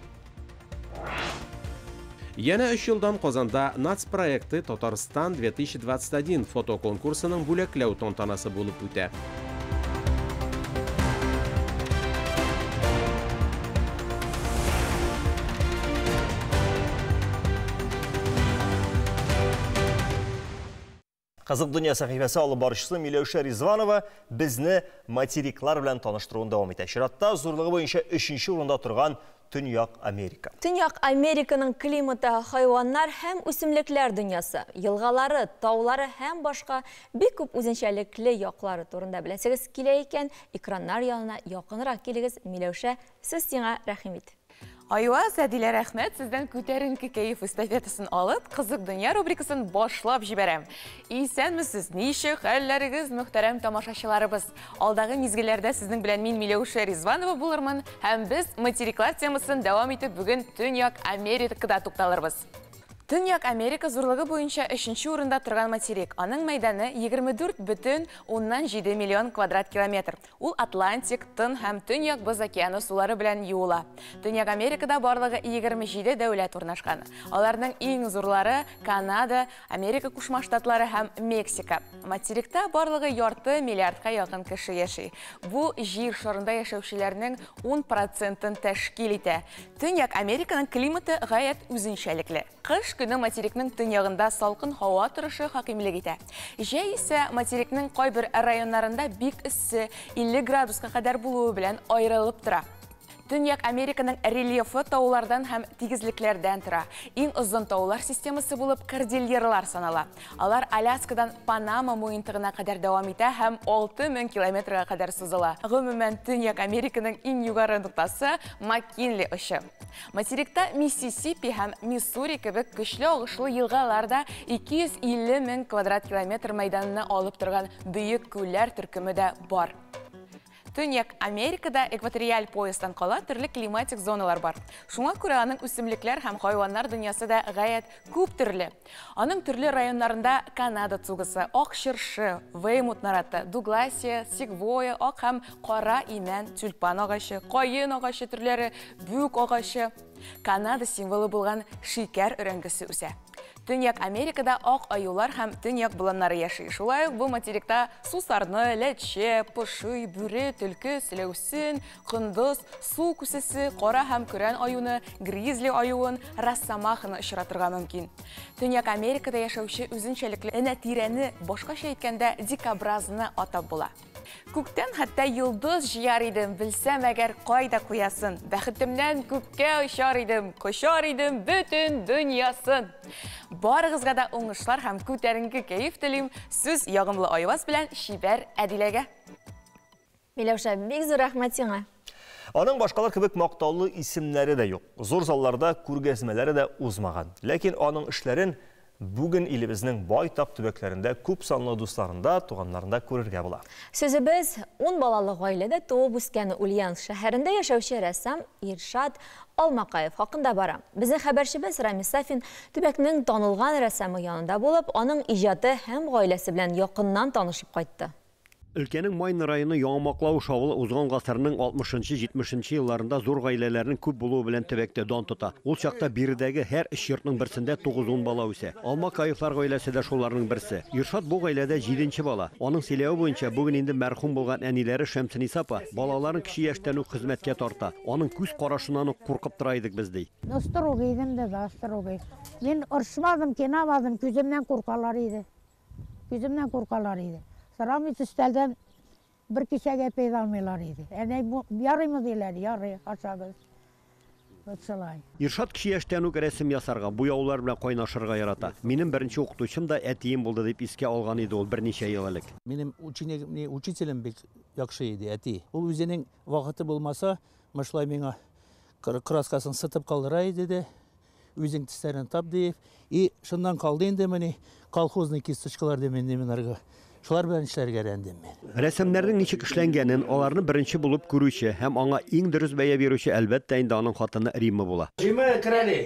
Янә 3 елдан Казанда нацпроекты Татарстан 2021 фотоконкурсының бүләкләү тантанасы булып үтә. Кызык дөнья сәхифәсе алып баручысы Миләүшә Ризванова безне материклар белән таныштыруын дәвам итә. Чиратта зурлыгы буенча 3нче урында торган Төньяк Америка. Төньяк Американың климаты, хайваннар һәм үсемлекләр дөньясы, елгалары, таулары һәм башка бик күп үзенчәлекле яклары турында беләсегез килә икән, экраннар янына якынрак килегез. Миләүшә, сүз сиңа, рәхим ит. Айваз, Әдилә, рәхмәт, сездән күтәренке кәеф эстафетасын алып, Кызык дөнья рубрикасын башлап җибәрәм. Исәнмесез, ничек хәлләрегез, мөхтәрәм тамашачыларыбыз? Алдагы мизгелләрдә сезнең белән мин Миләүшә Ризванова булырмын һәм без материклар темасын дәвам итеп бүген Төньяк Америкада тукталырбыз. Төньяк Америка зурлыгы буенча 3нче урында торган материк. Аның мәйданы 24,7 миллион квадрат километр. Ул Атлантик, Тын һәм Төньяк Боз океаны сулары белән юыла. Төньяк Америкада барлыгы 27 дәүләт урнашкан. Аларның иң зурлары Канада, Америка Кушма Штатлары һәм Мексика. Материкта барлыгы ярты миллиардка якын кеше яши. Бу җир шарында яшәүчеләрнең 10%-ын тәшкил итә. Төньяк Американың климаты гаять үзенчәлекле. Кыш көне материкның төньягында салкын һава торышы хакимлек итә. Җәй исә материкның кайбер районнарында бик эссе 50 градуска кадәр булуы белән аерылып тора. Төньяк Американың рельефы таулардан һәм тигезлекләрдән тора. Иң озын таулар системасы булып Кордильерлар санала. Алар Аляскадан Панама муентыгына кадәр дәвам итә һәм 6000 километрга кадәр сузыла. Гомумән, Төньяк Американың иң югары ноктасы Маккинли очы. Материкта Миссисипи һәм Миссури кебек көчле агышлы елгалар да 250 мең квадрат километр мәйданны алып торган бөек күлләр төркеме дә бар. Төньяк Америкада экваториаль поястан кала төрле климатик зоналар бар. Шуңа күрә аның үсемлекләр һәм хайваннар дөньясы да гаять күп төрле. Аның төрле районнарында Канада цугысы, ак чыршы, Веймут нараты, Дугласия, секвоя, ак һәм кара имән, тюльпан агачы, каен агачы төрләре, бүк агачы, Канада символы булган шикәр өрәңгесе үсә. Төньяк Америкада ак аюлар һәм төньяк боланнары яши. Шулай ук бу материкта сусарны, ләтчә, пошый, бүре, төлке, селәүсен, кондыз, су күсесе, кара һәм көрән аюны, гризли аюын, росомаханы очратырга мөмкин. Төньяк Америкада яшәүче үзенчәлекле энә-тирәне, башкача әйткәндә, дикобразны атап була. Күктән хәтта йолдыз җыяр идем, белсәм әгәр кайда куясын. Бәхетемнән күккә очар идем, кочар идем бөтен дөньясын. Барыгызга да уңышлар һәм күтәренке кәеф телим. Сүз ягымлы Айваз белән чибәр Әдиләгә. Миләүшә, бик зур рәхмәт сиңа. Аның башкалар кебек мактаулы исемнәре дә юк. Зур залларда күргәзмәләре дә узмаган. Ләкин аның эшләрен бүген илебезнең байтак төбәкләрендә күп санлы дусларында, туганнарында күрергә була. Сүзебез 10 балалы гаиләдә туып үскән Ульяновск шәһәрендә яшәүче рәссам Иршат Алмакаев хакында бара. Безнең хәбәрчебез Рамис Сафин төбәкнең танылган рәссамы янында булып, аның иҗаты һәм гаиләсе белән якыннан танышып кайтты. Өлкәнең Майна районы Яңа Маклауш авылы узган гасырның 60-70 елларында зур гаиләләрнең күп булуы белән төбәктә дан тота. Ул чакта биредәге һәр өч йортның берсендә 9-10 бала үсә. Алмакаевлар гаиләсе дә шуларның берсе. Иршат бу гаиләдә 7-нче бала. Аның сөйләве буенча бүген инде мәрхүм булган әниләре Шәмсениса апа балаларын кече яшьтән үк хезмәткә тарта. Аның күз карашыннан ук куркып тора идек без, ди. Ну, строгий идем дә, да, строгий. Мин орышмадым, кинамадым, күземнән куркалар иде. Күземнән куркалар иде. Сорамый өстәлдән бер кисәк әпәй дә алмыйлар иде. Әнәй, ярыймы диләр, ярый, ашагыз. Вот шулай. Иршат кече яшьтән үк рәсем ясарга, буяулар белән кайнашырга ярата. Минем беренче укытучым да әтием булды дип искә алган иде ул берничә ел элек. Минем ученик, учителем бик яхшы иде, әти. Ул үзенең вакыты булмаса, мышлай миңа краскасын сытып калдыра иде дә, үзең төсләрен тап диеп. И шуннан калды инде менә колхозный кисточкалар дим инде мин аларга. Шулар белән эшләргә өйрәндем мин. Рәсемнәрнең ничек эшләнгәнен, аларны беренче булып күрүче һәм аңа иң дөрес бәя бирүче әлбәттә инде аның хатыны Римма була. Римма, кер әле.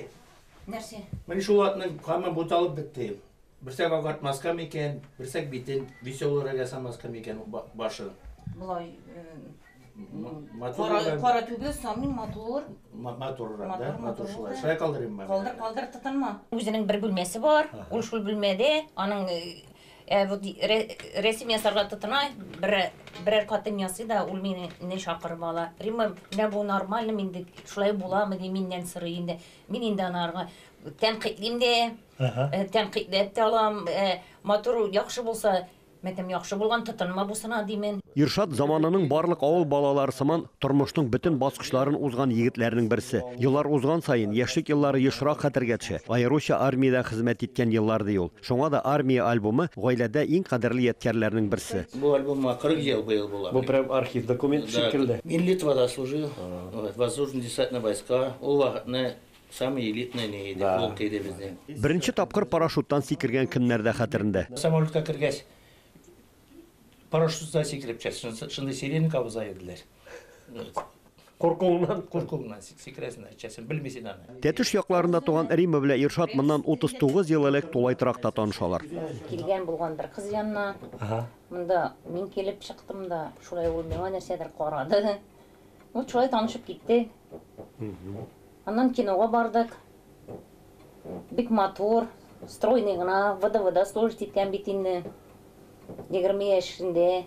Нәрсә? Менә шул атның һаман буталып бетте. Берсәк агартмаска микән, берсәк битен веселырак ясамаска микән башын. Болай, кара түгел, самый матур. Матуррак, да? Матур шулай. Шулай калдырыйм ба? Калдыр, калдыр, тотынма. Үзенең бер бүлмәсе бар. Ул шул бүлмәдә аның вот рәсем ясарга тотына, берәр хатын ясый да, ул мине чакырып ала. Римма, менә бу нормально, инде шулай буламы ди, миннән сорый инде. Мин инде анарга тәнкыйтьлим дә, тәнкыйтьләп тә алам. Матур, яхшы булса, мәтәм яхшы булган, тотынма бусына димен. Иршат заманының барлык авыл балалары сыман тормышның бөтен баскычларын узган егетләрнең берсе. Еллар узган саен яшьлек еллары ешрак хәтергә төшә. Аеруча армиядә хезмәт иткән еллар ди ул. Шуңа да армия альбомы гаиләдә иң кадерле ядкәрләрнең берсе. Бу альбомга 40 ел быел була. Бу прям архив документ шикелле. Мин Литвада служил, воздушно-десантные войска. Ул вакытны самый элитный не иде, полк иде безнең. Беренче тапкыр парашюттан сикергән көннәр дә хәтерендә. Самолетка кергәч, парашютта сикереп төшәсең, шундый сирена кабыза иделәр. Куркуыңнан? Куркуыңнан сикерәсең, төшәсең, белмисең аны. Тәтеш якларында туган Римма белән Иршат моннан 39 ел элек тулай торакта танышалар. Килгән булган бер кыз янына. Монда мин килеп чыктым да, шулай ул миңа нәрсәдер карады. Вот шулай танышып китте. Аннан кинога бардык. Бик матур, стройный гына, ВДВда служить иткән бит инде. 20 яшендә,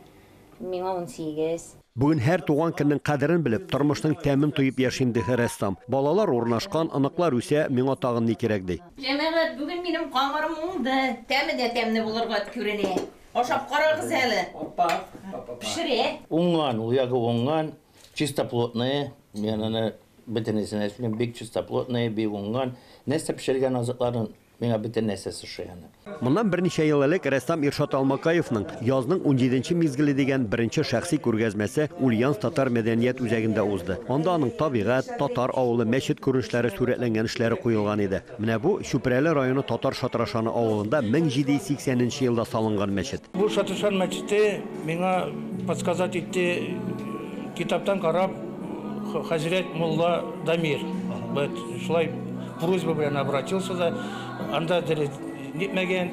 миңа 18. Бүген һәр туган көннең кадерен белеп, тормышның тәмен тоеп яшим, ди рәссам. Балалар урнашкан, оныклар үсә, миңа тагын ни кирәк, ди. Җәмәгать, бүген минем камырым уңды. Тәме дә тәмле булырга күренә. Ашап карагыз әле. Опа, опа. Пешерә. Уңган, ул ягы уңган, чистоплотная. Мин аны бөтенесенә сөйлим, бик чистоплотная, бик уңган. Нәрсә пешергән азыкларын миңа бөтен нәрсәсе ошый аны. Моннан берничә ел элек рәссам Иршат Алмакаевның Язның 17-нче мизгеле дигән беренче шәхси күргәзмәсе Ульяновск татар мәдәният үзәгендә узды. Анда аның табигать, татар авылы, мәчет күренешләре сурәтләнгән эшләре куелган иде. Менә бу Чүпрәле районы Татар Шатрашаны авылында 1780 елда салынган мәчет. Бу Шатрашан мәчете миңа подсказать итте, китаптан карап, хәзрәт мулла Дамир. Шулай просьба белән обратился да, анда нитмәгән,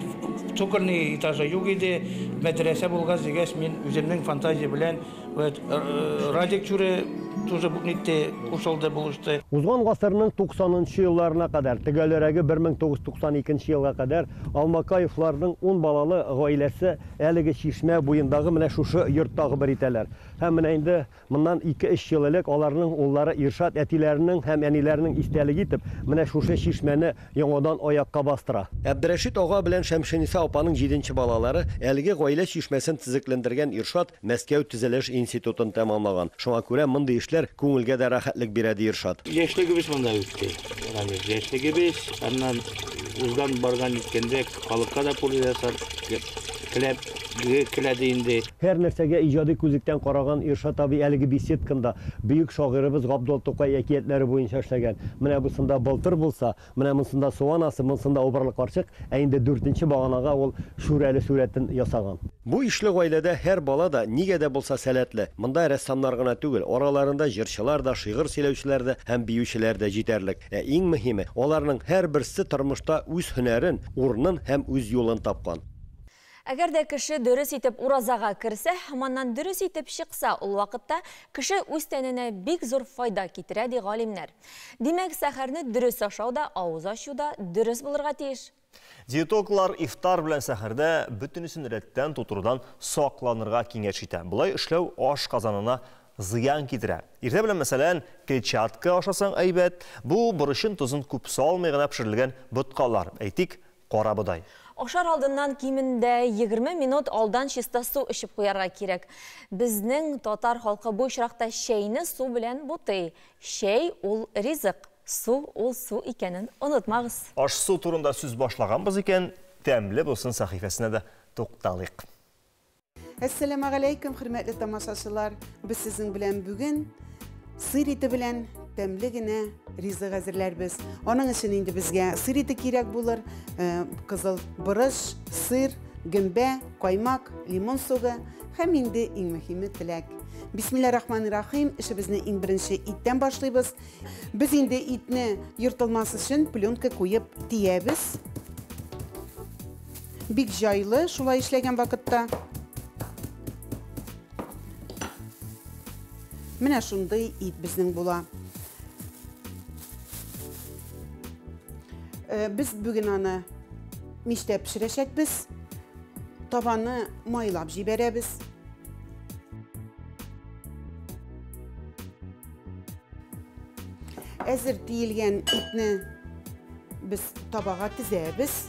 цокольный этажы юк иде, мәдрәсә булгач дигәч, мин үземнең фантазия белән Радик Чүре тоже нитте, кушылды, булышты. Узган гасырның 90-нчы елларына кадәр, төгәлрәге 1992 елга кадәр Алмакаевларның 10 балалы гаиләсе әлеге чишмә буендагы менә шушы йортта гомер итәләр. Һәм менә инде моннан 2-3 ел элек аларның уллары Иршат әтиләренең һәм әниләренең истәлеге итеп менә шушы чишмәне яңадан аякка бастыра. Әбдерәшит ага белән Шәмшениса апаның 7-нче балалары әлеге гаилә чишмәсен төзекләндергән Иршат Мәскәү төзелеш институтын тәмамлаган. Шуңа күрә мондый эшләр күңелгә дә рәхәтлек бирә, ди Иршат. Яшьлегебез монда үтте. Рамил, яшьлегебез, аннан узган барган иткәндә халыкка да польза ясап, теләп келәде инде. Һәр нәрсәгә иҗади күзлектән караган Иршат абый әлеге беседканда бөек шагыйребез Габдулла Тукай әкиятләре буенча эшләгән. Менә бусында Былтыр булса, менә монсында Су анасы, монсында Убырлы карчык, ә инде дүртенче баганага ул Шүрәле сурәтен ясаган. Бу ишле гаиләдә һәр бала да нигә дә булса сәләтле. Монда рәссамнар гына түгел, араларында җырчылар да, шигырь сөйләүчеләр дә һәм биючеләр дә җитәрлек. Ә иң мөһиме, аларның һәрберсе тормышта үз һөнәрен, урынын һәм үз юлын тапкан. Әгәр дә кеше дөрес итеп уразага керсә һәм аннан дөрес итеп чыкса, ул вакытта кеше үз тәненә бик зур файда китерә, ди галимнәр. Димәк, сәхәрне дөрес ашау да, авыз ачу да дөрес булырга тиеш. Диетологлар ифтар белән сәхәрдә бөтенесен рәттән тутырудан сакланырга киңәш итә. Болай эшләү аш казанына зыян китерә. Иртә белән, мәсәлән, клетчатка ашасаң әйбәт. Бу борычын тозын күп салмый гына пешерелгән боткалар. Әйтик, карабодай. Ашар алдыннан кимендә 20 минут алдан чиста су эчеп куярга кирәк. Безнең татар халкы бу очракта чәйне су белән бутый. Чәй ул ризык. Су ул су икәнен онытмагыз. Аш-су турында сүз башлаганбыз икән, тәмле булсын сәхифәсенә дә тукталыйк. Әссәламегаләйкүм, хөрмәтле тамашачылар! Без сезнең белән бүген сыр ите белән тәмле генә ризык әзерләрбез. Аның өчен инде безгә сыр ите кирәк булыр, кызыл борыч, сыр, гөмбә, каймак, лимон согы һәм инде иң мөһиме теләк. Бисмиллаһир-рахманир-рахим, эшебезне иң беренче иттән башлыйбыз. Без инде итне ертылмас өчен пленка куеп тиябез. Бик җайлы шулай эшләгән вакытта. Менә шундый ит безнең була. Без бүген аны мичтә пешерәчәкбез. Табаны майлап җибәрәбез. Әзер тиелгән итне без табага тезәбез.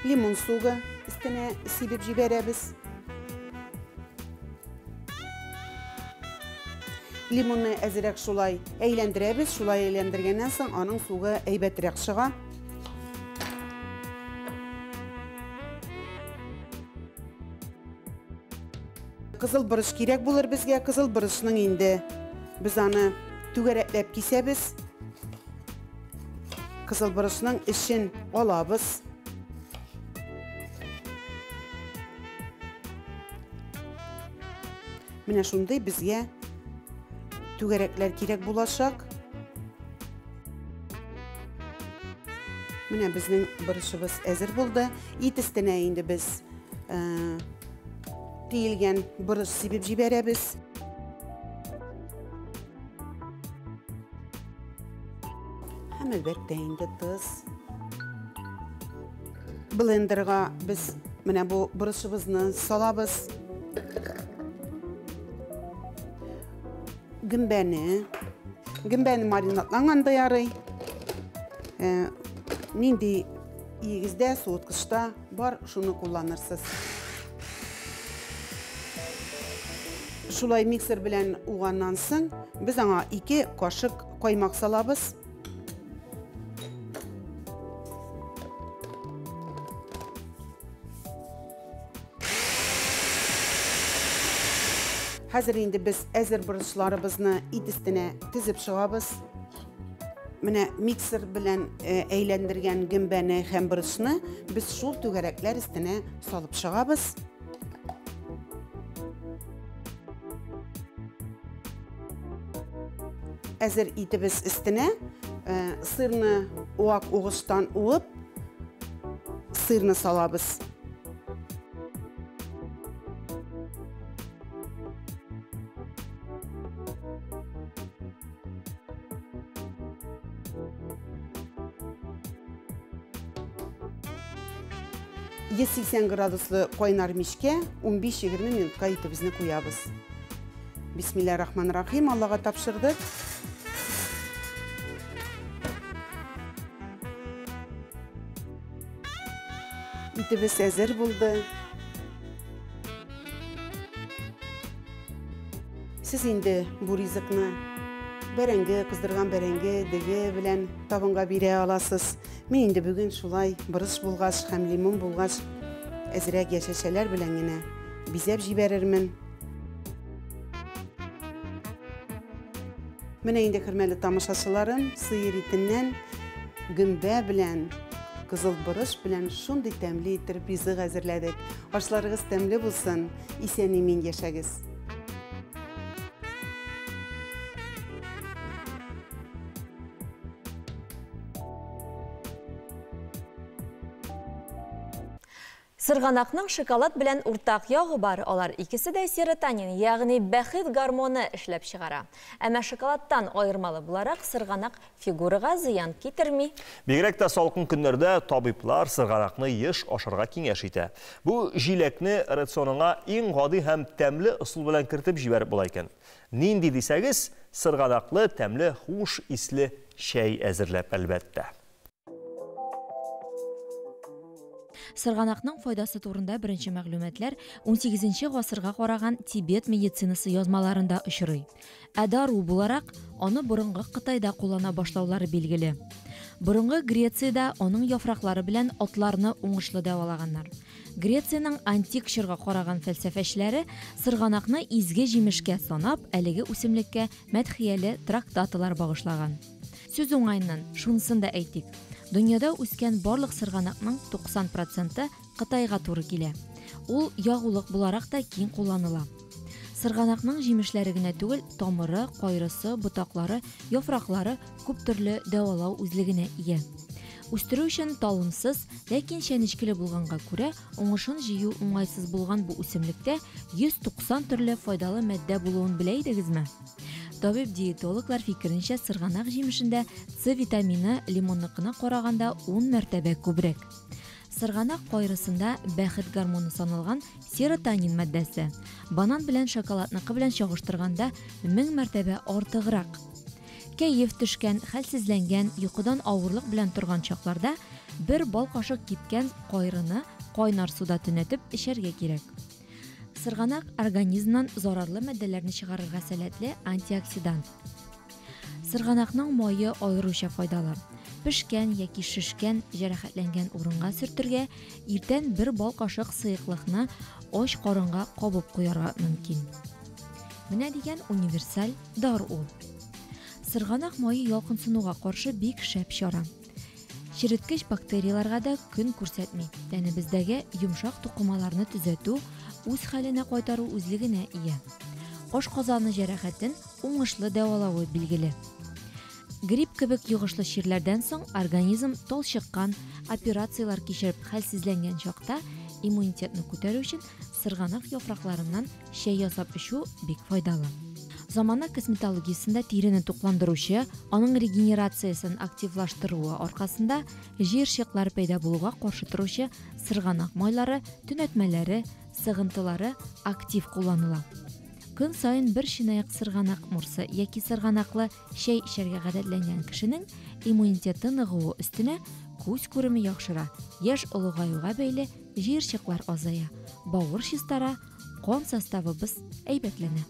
Лимон сугы өстенә сибеп җибәрәбез. Лимонны әзерәк шулай әйләндерәбез. Шулай әйләндергәннән соң аның сугы әйбәтрәк чыга. Кызыл борыч кирәк булыр безгә. Кызыл борычның инде без аны түгәрәкләп кисәбез. Кызыл борычның эчен алабыз. Менә шундый безгә түгәрәкләр кирәк булачак. Менә безнең борычыбыз әзер булды. Ит өстенә инде без тиелгән борыч сибеп җибәрәбез. Һәм әлбәттә инде тоз. Блендерга без менә бу борычыбызны салабыз. Гөмбәне. Гөмбәне маринадланган да ярый. Нинди өегездә, суыткычта бар, шуны кулланырсыз. Шулай миксер белән уганнан соң без аңа 2 кашык каймак салабыз. Хәзер инде без әзер борычларыбызны ит өстенә тезеп чыгабыз. Менә миксер белән әйләндергән гөмбәне һәм борычны без шул түгәрәкләр өстенә салып чыгабыз. Әзер итебез өстенә сырны вак угычтан уып, сырны салабыз. Йөз сиксән градуслы кайнар мичкә 15-20 минутка итебезне куябыз. Бисмиллаһир-рахманир-рахим, Аллага тапшырдык. Итебез әзер булды. Сез инде бу ризыкны Бәрәңге, кыздырган бәрәңге, дөге белән табынга бирә аласыз. Мин инде бүген шулай борыч булгач һәм лимон булгач, әзрәк яшелчәләр белән генә бизәп җибәрермен. Менә инде, хөрмәтле тамашачыларым, сыер итеннән гөмбә белән, кызыл борыч белән шундый тәмле итеп ризык әзерләдек. Ашларыгыз тәмле булсын, исән-имин яшәгез. Сырганакның шоколад белән уртак ягы бар. Алар икесе дә серотонин, ягъни бәхет гормоны эшләп чыгара. Әмма шоколадтан аермалы буларак, сырганак фигурага зыян китерми. Бигрәк тә салкын көннәрдә табиблар сырганакны еш ашарга киңәш итә. Бу җиләкне рационыңа иң гади һәм тәмле ысул белән кертеп җибәреп була икән. Нинди дисәгез, сырганаклы тәмле хуш исле чәй әзерләп, әлбәттә. Сырганакның файдасы турында беренче мәгълүматлар 18 гасырга караган Тибет медицинасы язмаларында очрый. Ә дару буларак аны борынгы Кытайда куллана башлаулары билгеле. Борынгы Грециядә аның яфраклары белән атларны уңышлы дәвалаганнар. Грециянең антик чорга караган фәлсәфәчеләре сырганакны изге җимешкә санап, әлеге үсемлеккә мәдхияле трактаталар багышлаган. Сүз уңаеннан шунысын да әйтик. Дөньяда үскән барлык сырганакның 90% Кытайга туры килә. Ул ягулык буларак та киң кулланыла. Сырганакның җимешләре генә түгел, тамыры, кайрысы, ботаклары, яфраклары күп төрле дәвалау үзлегенә ия. Үстерү өчен талымсыз, ләкин чәнечкеле булганга күрә, уңышын җыю уңайсыз булган бу үсемлектә 190 төрле файдалы матдә булуын белә идегезме? Табиб-диетологлар фикеренчә, сырганак җимешендә С витамины лимонныкына караганда 10 мәртәбә күбрәк. Сырганак кайрысында бәхет гормоны саналган серотонин матдәсе, банан белән шоколадныкы белән чагыштырганда 1000 мәртәбә артыграк. Кәеф төшкән, хәлсезләнгән, йокыдан авырлык белән торган чакларда бер бал кашык кипкән кайрыны кайнар суда төнәтеп эчәргә кирәк. Сырганак организмнан зарарлы матдәләрне чыгарырга сәләтле антиоксидант. Сырганакның мае аеруча файдалы. Пешкән яки шешкән, җәрәхәтләнгән урынга сөртергә, иртән бер бал кашык сыеклыкны ач карынга кабып куярга мөмкин. Менә дигән универсаль дар ул. Сырганак мае ялкынсынуга каршы бик шәп чара. Череткеч бактерияләргә дә көн күрсәтми. Тәнебездәге йомшак тукымаларны төзәтү, үз хәленә кайтару үзлегенә ия. Ашказаны җәрәхәтен уңышлы дәвалавы билгеле. Грипп кебек йогышлы чирләрдән соң организм талчыккан, операцияләр кичереп хәлсезләнгән чакта иммунитетны күтәрү өчен сырганак яфракларыннан чәй ясап эчү бик файдалы. Замана косметологиясендә тирене тукландыручы, аның регенерациясен активлаштыруы аркасында җыерчыклар пәйда булуга каршы торучы сырганак майлары, төнәтмәләре, сыгынтылары актив кулланыла. Көн саен бер чынаяк сырганак мурсы яки сырганаклы чәй эчәргә гадәтләнгән кешенең иммунитеты ныгуы өстенә күз күреме яхшыра, яшь олыгаюга бәйле җыерчыклар азая, бавыр чистара, кан составыбыз әйбәтләнә.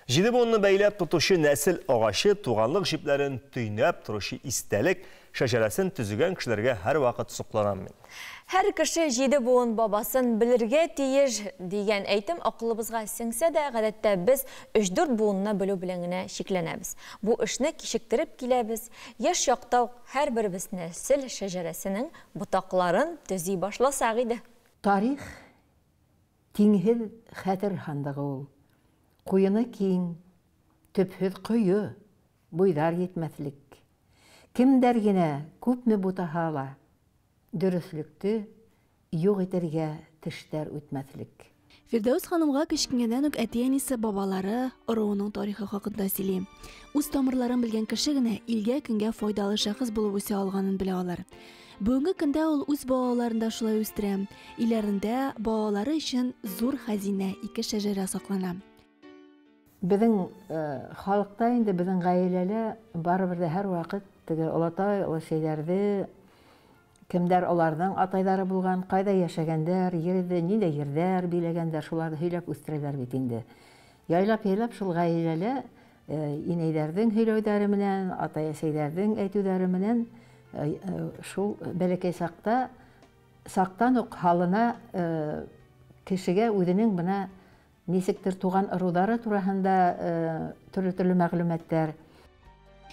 Җиде буынны бәйләп тотучы нәсел агачы, туганлык җепләрен төйнәп торучы истәлек, шәҗәрәсен төзегән кешеләргә һәрвакыт сокланам мин. Һәр кеше җиде буын бабасын белергә тиеш дигән әйтем акылыбызга сеңсә дә, гадәттә без өч-дүрт буынны белү белән генә чикләнәбез. Бу эшне кичектереп киләбез. Яшь чакта ук һәрберебез нәсел шәҗәрәсенең ботакларын төзи башласак иде. Тарих тиңһез хәтер һандыгы ул. Куены киң, төпһез кое, буйдар йитмәслек. Кемдәр генә күпме бутаһа ла, дөреслекте юк итәргә тештәр үтмәслек. Фирдәүс ханымга кечкенәдән үк әти-әнисе, бабалары, ыруының тарихы хакында сөйли. Үз тамырларын белгән кеше генә илгә-көнгә файдалы шәхес булып үсә алганын белә алар. Бүгенге көндә ул үз балаларын да шулай үстерә. Өйләрендә балалары өчен зур хәзинә, ике шәҗәрә саклана. Безнең халыкта инде, безнең гаиләлә барыбер дә һәрвакыт теге олатай, олысәйләрде, кемдәр аларның атайлары булган, кайда яшәгәндәр, йөрде, нидә йердәр биләгәндәр, шуларны һөйләп үстерәләр бит инде. Яйлап-яйлап шул гаиләлә Инәйләрнең һөйләүләре менән, атай-әсәйләрнең әйтүләре менән шул бәләкәй сакта сактан ук халына кешегә үзенең менә ничектер туган ырулары турасында төрле-төрле мәгълүматлар.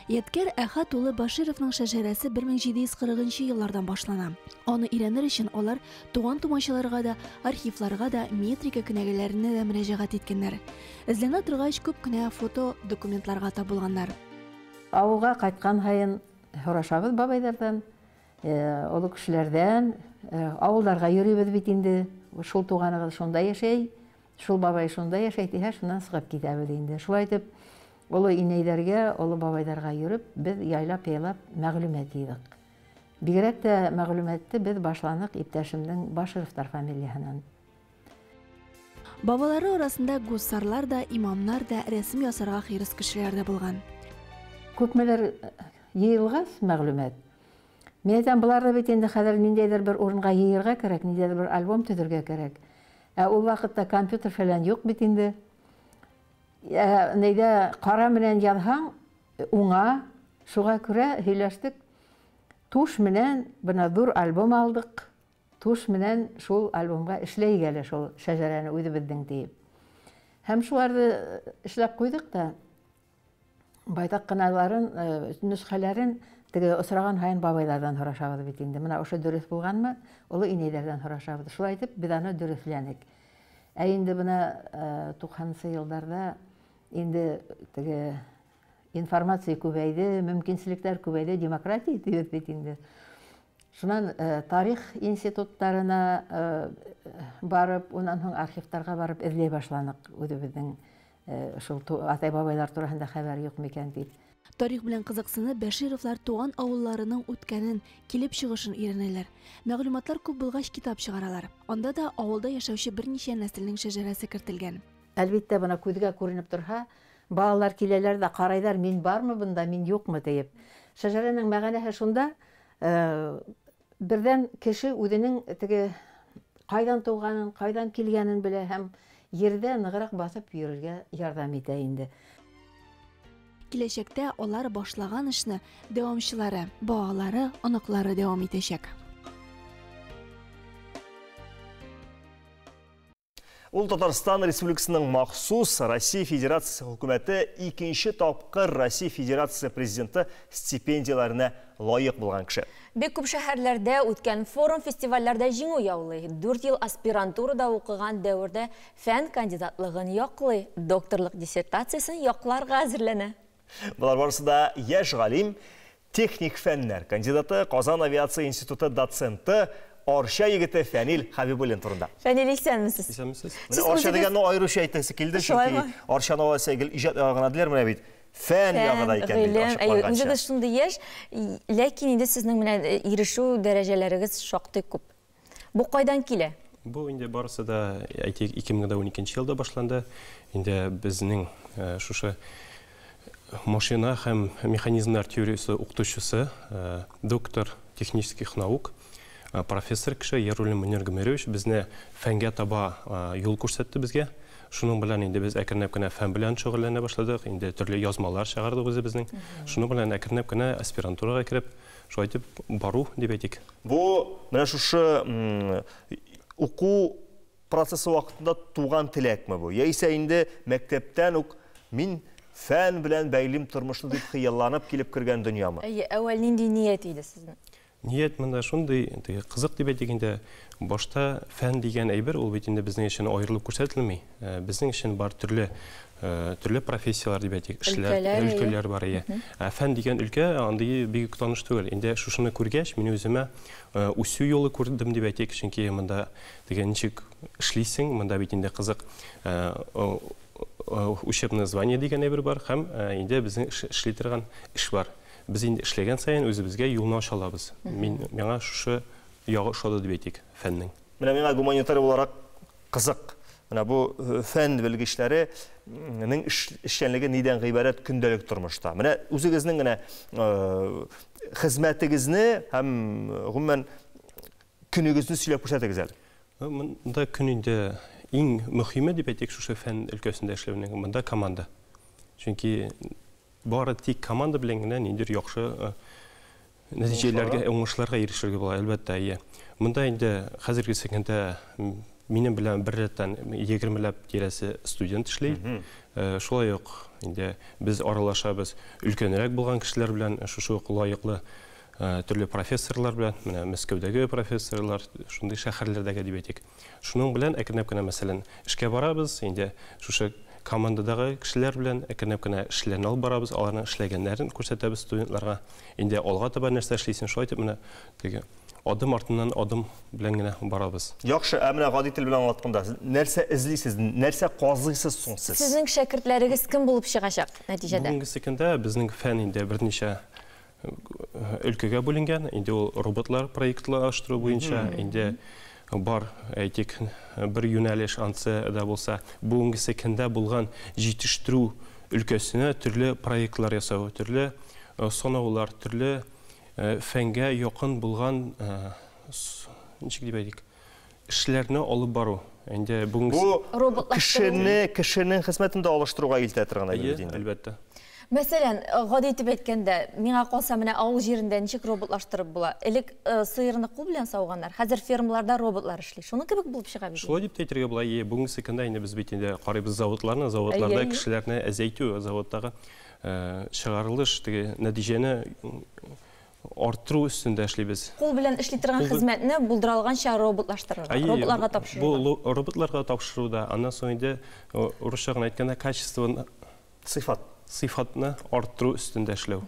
Ядкәр Әхәт улы Башировның шәҗәрәсе 1740 нчы еллардан башлана. Аны өйрәнер өчен алар туган-тумачаларга да, архивларга да, метрика кенәгәләренә дә мөрәҗәгать иткәннәр. Эзләнә торгач, күп кенә фото, документларга тап булганнар. Авылга кайткан һаен һорашабыз бабайлардан, олы кешеләрдән. Авылларга йөрибез бит инде, шул туганыгыз шунда яшәй, шул бабай шунда яшәй дисә, шуннан чыгып китәбез инде. Шулай итеп, олы инәйләргә, олы бабайларга йөреп, без яйлап-яйлап мәгълүмат җыйдык. Бигрәк тә мәгълүматты без башланык иптәшемнең Башировлар фамилияһеннән. Бабалары арасында гуссарлар да, имамнар да, рәсем ясарга хирыс кешеләр дә булган. Күпмелер җыелгач мәгълүмат, мин әйтәм, боларны бит инде хәзер ниндәйдер бер урынга җыярга кирәк, ниндәйдер бер альбом төзергә кирәк. Ә ул вакытта компьютер фәлән юк бит инде. Нәйдә кара менән язһаң, уңа, шуга күрә һөйләштек. Туш менән бына зур альбом алдык. Туш менән шул альбомга эшләйек әле шул шәҗәрәне үзебезнең диеп. Һәм шуларны эшләп куйдык та, байтак кыналарын, нөсхәләрен теге осраган һайын бабайлардан һорашабыз бит инде. Менә ошо дөрес булганмы? Олы инәйләрдән һорашабыз. Шулай итеп без аны дөресләнек. Ә инде менә 90 елларда инде теге информация күбәйде, мөмкинчелекләр күбәйде, демократия дибез бит инде. Шуннан тарих институтларына барып, уннан соң архивтарга барып эзләй башланык үзебезнең шул атай-бабайлар турында хәбәр юк микән дип. Тарих белән кызыксынып, Бәшировлар туган авылларының үткәнен, килеп чыгышын өйрәнәләр. Мәгълүматлар күп булгач, китап чыгаралар. Анда да авылда яшәүче берничә нәселнең шәҗәрәсе кертелгән. Әлбиттә, моны күзгә күренеп торһа, балалар киләләр дә карайлар, мин бармы бында, мин юкмы диеп. Шәҗәрәнең мәгънәһе шунда, бердән кеше үзенең теге кайдан туганын, кайдан килгәнен белә һәм җирдә ныграк басып йөрергә ярдәм итә инде. Киләчәктә алар башлаган эшне дәвамчылары, балалары, оныклары дәвам итәчәк. Ул Татарстан Республикасының махсус Россия Федерациясе хөкүмәте икенче тапкыр Россия Федерациясе президенты стипендияләренә лаек булган кеше. Бик күп шәһәрләрдә үткән форум-фестивальләрдә җиңү яулый. 4 ел аспирантурада укыган дәвердә фән кандидатлыгын яклый, докторлык диссертациясен якларга әзерләнә. Болар барысы да яшь галим, техник фәннәр кандидаты, Казан авиация институты доценты, Арча егете Фәнил Хәбибуллин турында. Фәнил, исәнмесез. Исәнмесез. Менә Арча дигәнне аеруча әйтәсе килде, чөнки Арчаны алайса гел иҗат ягы гына диләр, менә бит фән ягы да икән бит ачыкланганча. Үзегез шундый яшь, ләкин инде сезнең менә ирешү дәрәҗәләрегез шактый күп. Бу кайдан килә? Бу инде барысы да, әйтик, 2012 елда башланды. Инде безнең шушы машина һәм механизмнар теориясе укытучысы, доктор технических наук, профессор кеше Яруллин Мөнир Гомерович безне фәнгә таба юл күрсәтте безгә. Шуның белән инде без әкренләп кенә фән белән шөгыльләнә башладык, инде төрле язмалар чыгардык үзебезнең. Шуның белән әкренләп кенә аспирантурага кереп, шулай итеп бару дип әйтик. Бу менә шушы уку процессы вакытында туган теләкме бу? Яисә инде мәктәптән үк мин фән белән бәйлим тормышны дип хыялланып килеп кергән дөньямы? Әйе, әүвәл нинди ният иде сезнең? Ният монда шундый, теге кызык дип әйтик инде, башта фән дигән әйбер ул бит инде безнең өчен аерылып күрсәтелми. Безнең өчен бар төрле төрле профессияләр дип әйтик, эшләр, өлкәләр бар ие. Ә фән дигән өлкә андый бик таныш түгел. Инде шушыны күргәч, мин үземә үсү юлы күрдем дип әйтик, чөнки монда теге ничек эшлисең, монда бит инде кызык учебное звание дигән әйбер бар һәм инде безнең эшли торган эш бар. Без инде эшләгән саен үзебезгә юлны ача алабыз. Мин миңа шушы ягы ошады дип әйтик, фәннең. Менә миңа гуманитар буларак кызык. Менә бу фән белгечләренең эшчәнлеге нидән гыйбарәт көндәлек тормышта? Менә үзегезнең генә хезмәтегезне һәм гомумән көнегезне сөйләп күрсәтегез әле. Монда көн инде иң мөһиме дип әйтик, шушы фән өлкәсендә эшләүнең монда команда. Чөнки бары тик команда белән генә ниндидер яхшы нәтиҗәләргә, уңышларга ирешергә була, әлбәттә, әйе. Монда инде хәзерге көндә минем белән бер рәттән 20ләп тирәсе студент эшли. Шулай ук инде без аралашабыз өлкәнрәк булган кешеләр белән, шушы ук лаеклы төрле профессорлар белән, менә Мәскәүдәге профессорлар, шундый шәһәрләрдәге дип әйтик. Шуның белән әкренләп кенә, мәсәлән, эшкә барабыз, инде шушы командадагы кешеләр белән әкренләп кенә эшләрне алып барабыз, аларның эшләгәннәрен күрсәтәбез студентларга. Инде алга таба нәрсә эшлисең, шулай итеп менә теге адым артыннан адым белән генә барабыз. Яхшы, ә менә гади тел белән аңлатканда, нәрсә эзлисез, нәрсә казыйсыз соң сез? Сезнең шәкертләрегез кем булып чыгачак нәтиҗәдә? Бүгенге көндә безнең фән инде берничә өлкәгә бүленгән. Инде ул роботлар проектлаштыру буенча, инде бар, әйтик, бер юнәлеш ансы да булса, бүгенге көндә булган җитештерү өлкәсенә төрле проектлар ясау, төрле санаулар, төрле фәнгә якын булган, ничек дип әйтик, эшләрне алып бару. Инде бүгенге бу кешене, кешенең хезмәтен дә алыштыруга илтә торган әйбер инде. Әлбәттә. Мәсәлән, гади итеп әйткәндә, миңа калса, менә авыл җирендә ничек роботлаштырып була? Элек сыерны кул белән сауганнар, хәзер фермаларда роботлар эшли. Шуның кебек булып чыга бит. Шулай дип тә әйтергә була. Бүгенге көндә инде без бит инде карыйбыз заводларны, заводларда кешеләрне әзәйтү, заводтагы чыгарылыш теге нәтиҗәне арттыру өстендә эшлибез. Кул белән эшли торган хезмәтне булдыра алганча роботлаштырырга, роботларга тапшыру. Бу роботларга тапшыру да, аннан соң инде урысча гына әйткәндә качествоны, сыйфат, сыйфатны арттыру өстендә эшләү.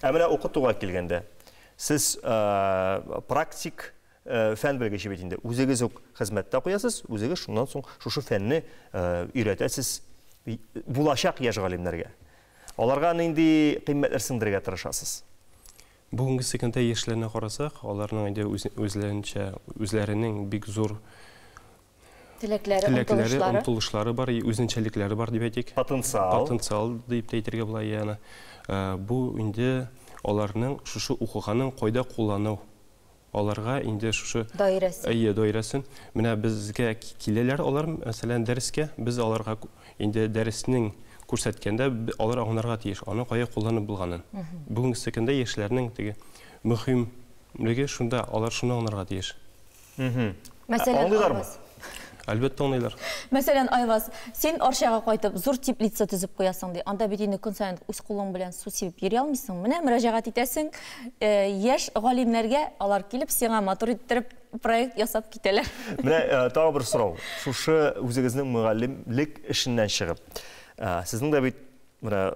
Ә менә укытуга килгәндә, сез практик фән белгече бит инде. Үзегез үк хезмәттә куясыз, үзегез шуннан соң шушы фәнне өйрәтәсез булачак яшь галимнәргә. Аларга нинди кыйммәтләр сеңдерергә тырышасыз? Бүгенге көндә яшьләрне карасак, аларның инде үзләренчә, үзләренең бик зур теләкләре, омтылышлары бар, үзенчәлекләре бар дип әйтик. Потенциал. Потенциал дип тә әйтергә була, ягъни. Бу инде аларның шушы укыганын кайда куллану. Аларга инде шушы даирәсен. Әйе, даирәсен. Менә безгә киләләр алар, мәсәлән, дәрескә, без аларга инде дәреснең күрсәткәндә алар аңларга тиеш, аны кая кулланып булганын. Бүгенге көндә яшьләрнең теге мөһимлеге шунда, алар шуны аңларга тиеш. Мәсәлән, аңлыйлармы? Әлбәттә аңлыйлар. Мәсәлән, Айваз, син Арчага кайтып зур теплица төзеп куясың ди. Анда бит инде көн саен үз кулың белән су сибеп йөри алмыйсың. Менә мөрәҗәгать итәсең яшь галимнәргә, алар килеп сиңа матур иттереп проект ясап китәләр. Менә тагы бер сорау. Шушы үзегезнең мөгаллимлек эшеннән чыгып, сезнең дә бит менә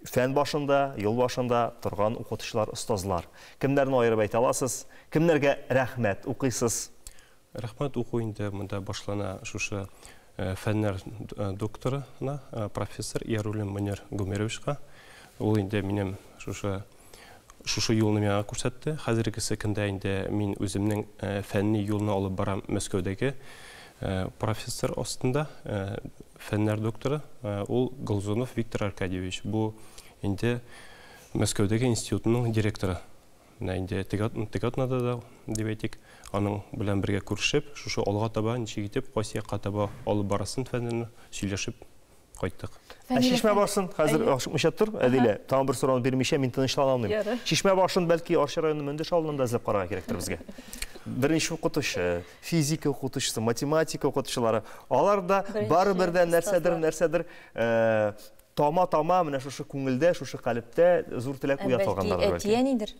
фән башында, юл башында торган укытучылар, остазлар. Кемнәрне аерып әйтә аласыз? Кемнәргә рәхмәт укыйсыз? Рәхмәт уку инде монда башлана шушы фәннәр докторына, профессор Яруллин Мөнир Гумеровичка. Ул инде минем шушы юлны миңа күрсәтте. Хәзерге көндә инде мин үземнең фәнни юлны алып барам Мәскәүдәге профессор астында, фәннәр докторы, ул Голзунов Виктор Аркадьевич. Бу инде Мәскәүдәге институтның директоры. Менә инде теге атнада да дип әйтик, аның белән бергә күрешеп, шушы алга таба ничек итеп, кайсы якка таба алып барасын фәнне сөйләшеп кайттык. Ә чишмә башын хәзер ашыкмыйча тор, Әдилә, тагын бер сорауны бирмичә мин тынычлана алмыйм. Чишмә башын бәлки Арча районының Мөндеш авылында эзләп карарга кирәктер безгә. Беренче укытучы, физика укытучысы, математика укытучылары, алар да барыбер дә нәрсәдер, нәрсәдер тама-тама менә шушы күңелдә, шушы калептә зур теләк уятылганнар. Бәлки әти-әнидер?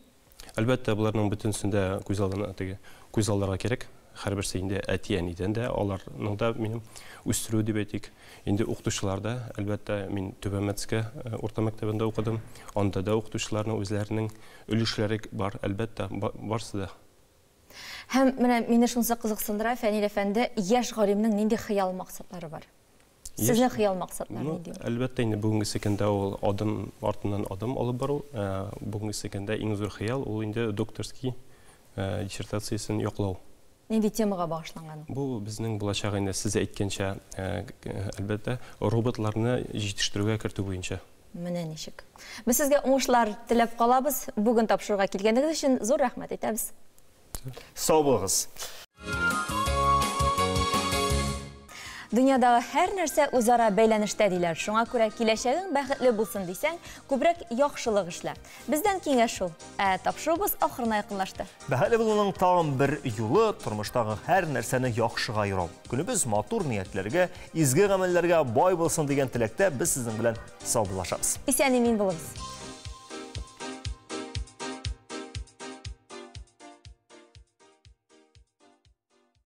Әлбәттә, буларның бөтенсен дә күз алдына теге күз алдарга кирәк. Һәрберсе инде әти-әнидән дә, аларның да минем үстерү дип әйтик. Инде укытучылар да, әлбәттә, мин Түбән Мәтскә урта мәктәбендә укыдым. Анда да укытучыларның үзләренең өлешләре бар, әлбәттә, барсы да. Һәм менә мине шунысы кызыксындыра, Фәнил әфәнде, яшь галимнең нинди хыял максатлары бар? Сезнең хыял максатлар нинди? Әлбәттә, инде бүгенге көндә ул адым артыннан адым алып бару. Бүгенге көндә иң зур хыял ул инде докторский диссертациясен яклау. Нинди темага багышланган? Бу безнең булачак инде сез әйткәнчә, әлбәттә, роботларны җитештерүгә кертү буенча. Менә ничек. Без сезгә уңышлар теләп калабыз. Бүген тапшыруга килгәнегез өчен зур рәхмәт әйтәбез. Сау булыгыз. Дөньядагы һәр нәрсә үзара бәйләнештә диләр. Шуңа күрә киләчәгең бәхетле булсын дисәң, күбрәк яхшылык эшлә. Бездән киңәш шул. Ә тапшыруыбыз ахырына якынлашты. Бәхетле булуның тагын бер юлы тормыштагы һәр нәрсәне яхшыга юрау. Көнебез матур ниятләргә, изге гамәлләргә бай булсын дигән теләктә без сезнең белән саубуллашабыз. Исән-имин булыгыз.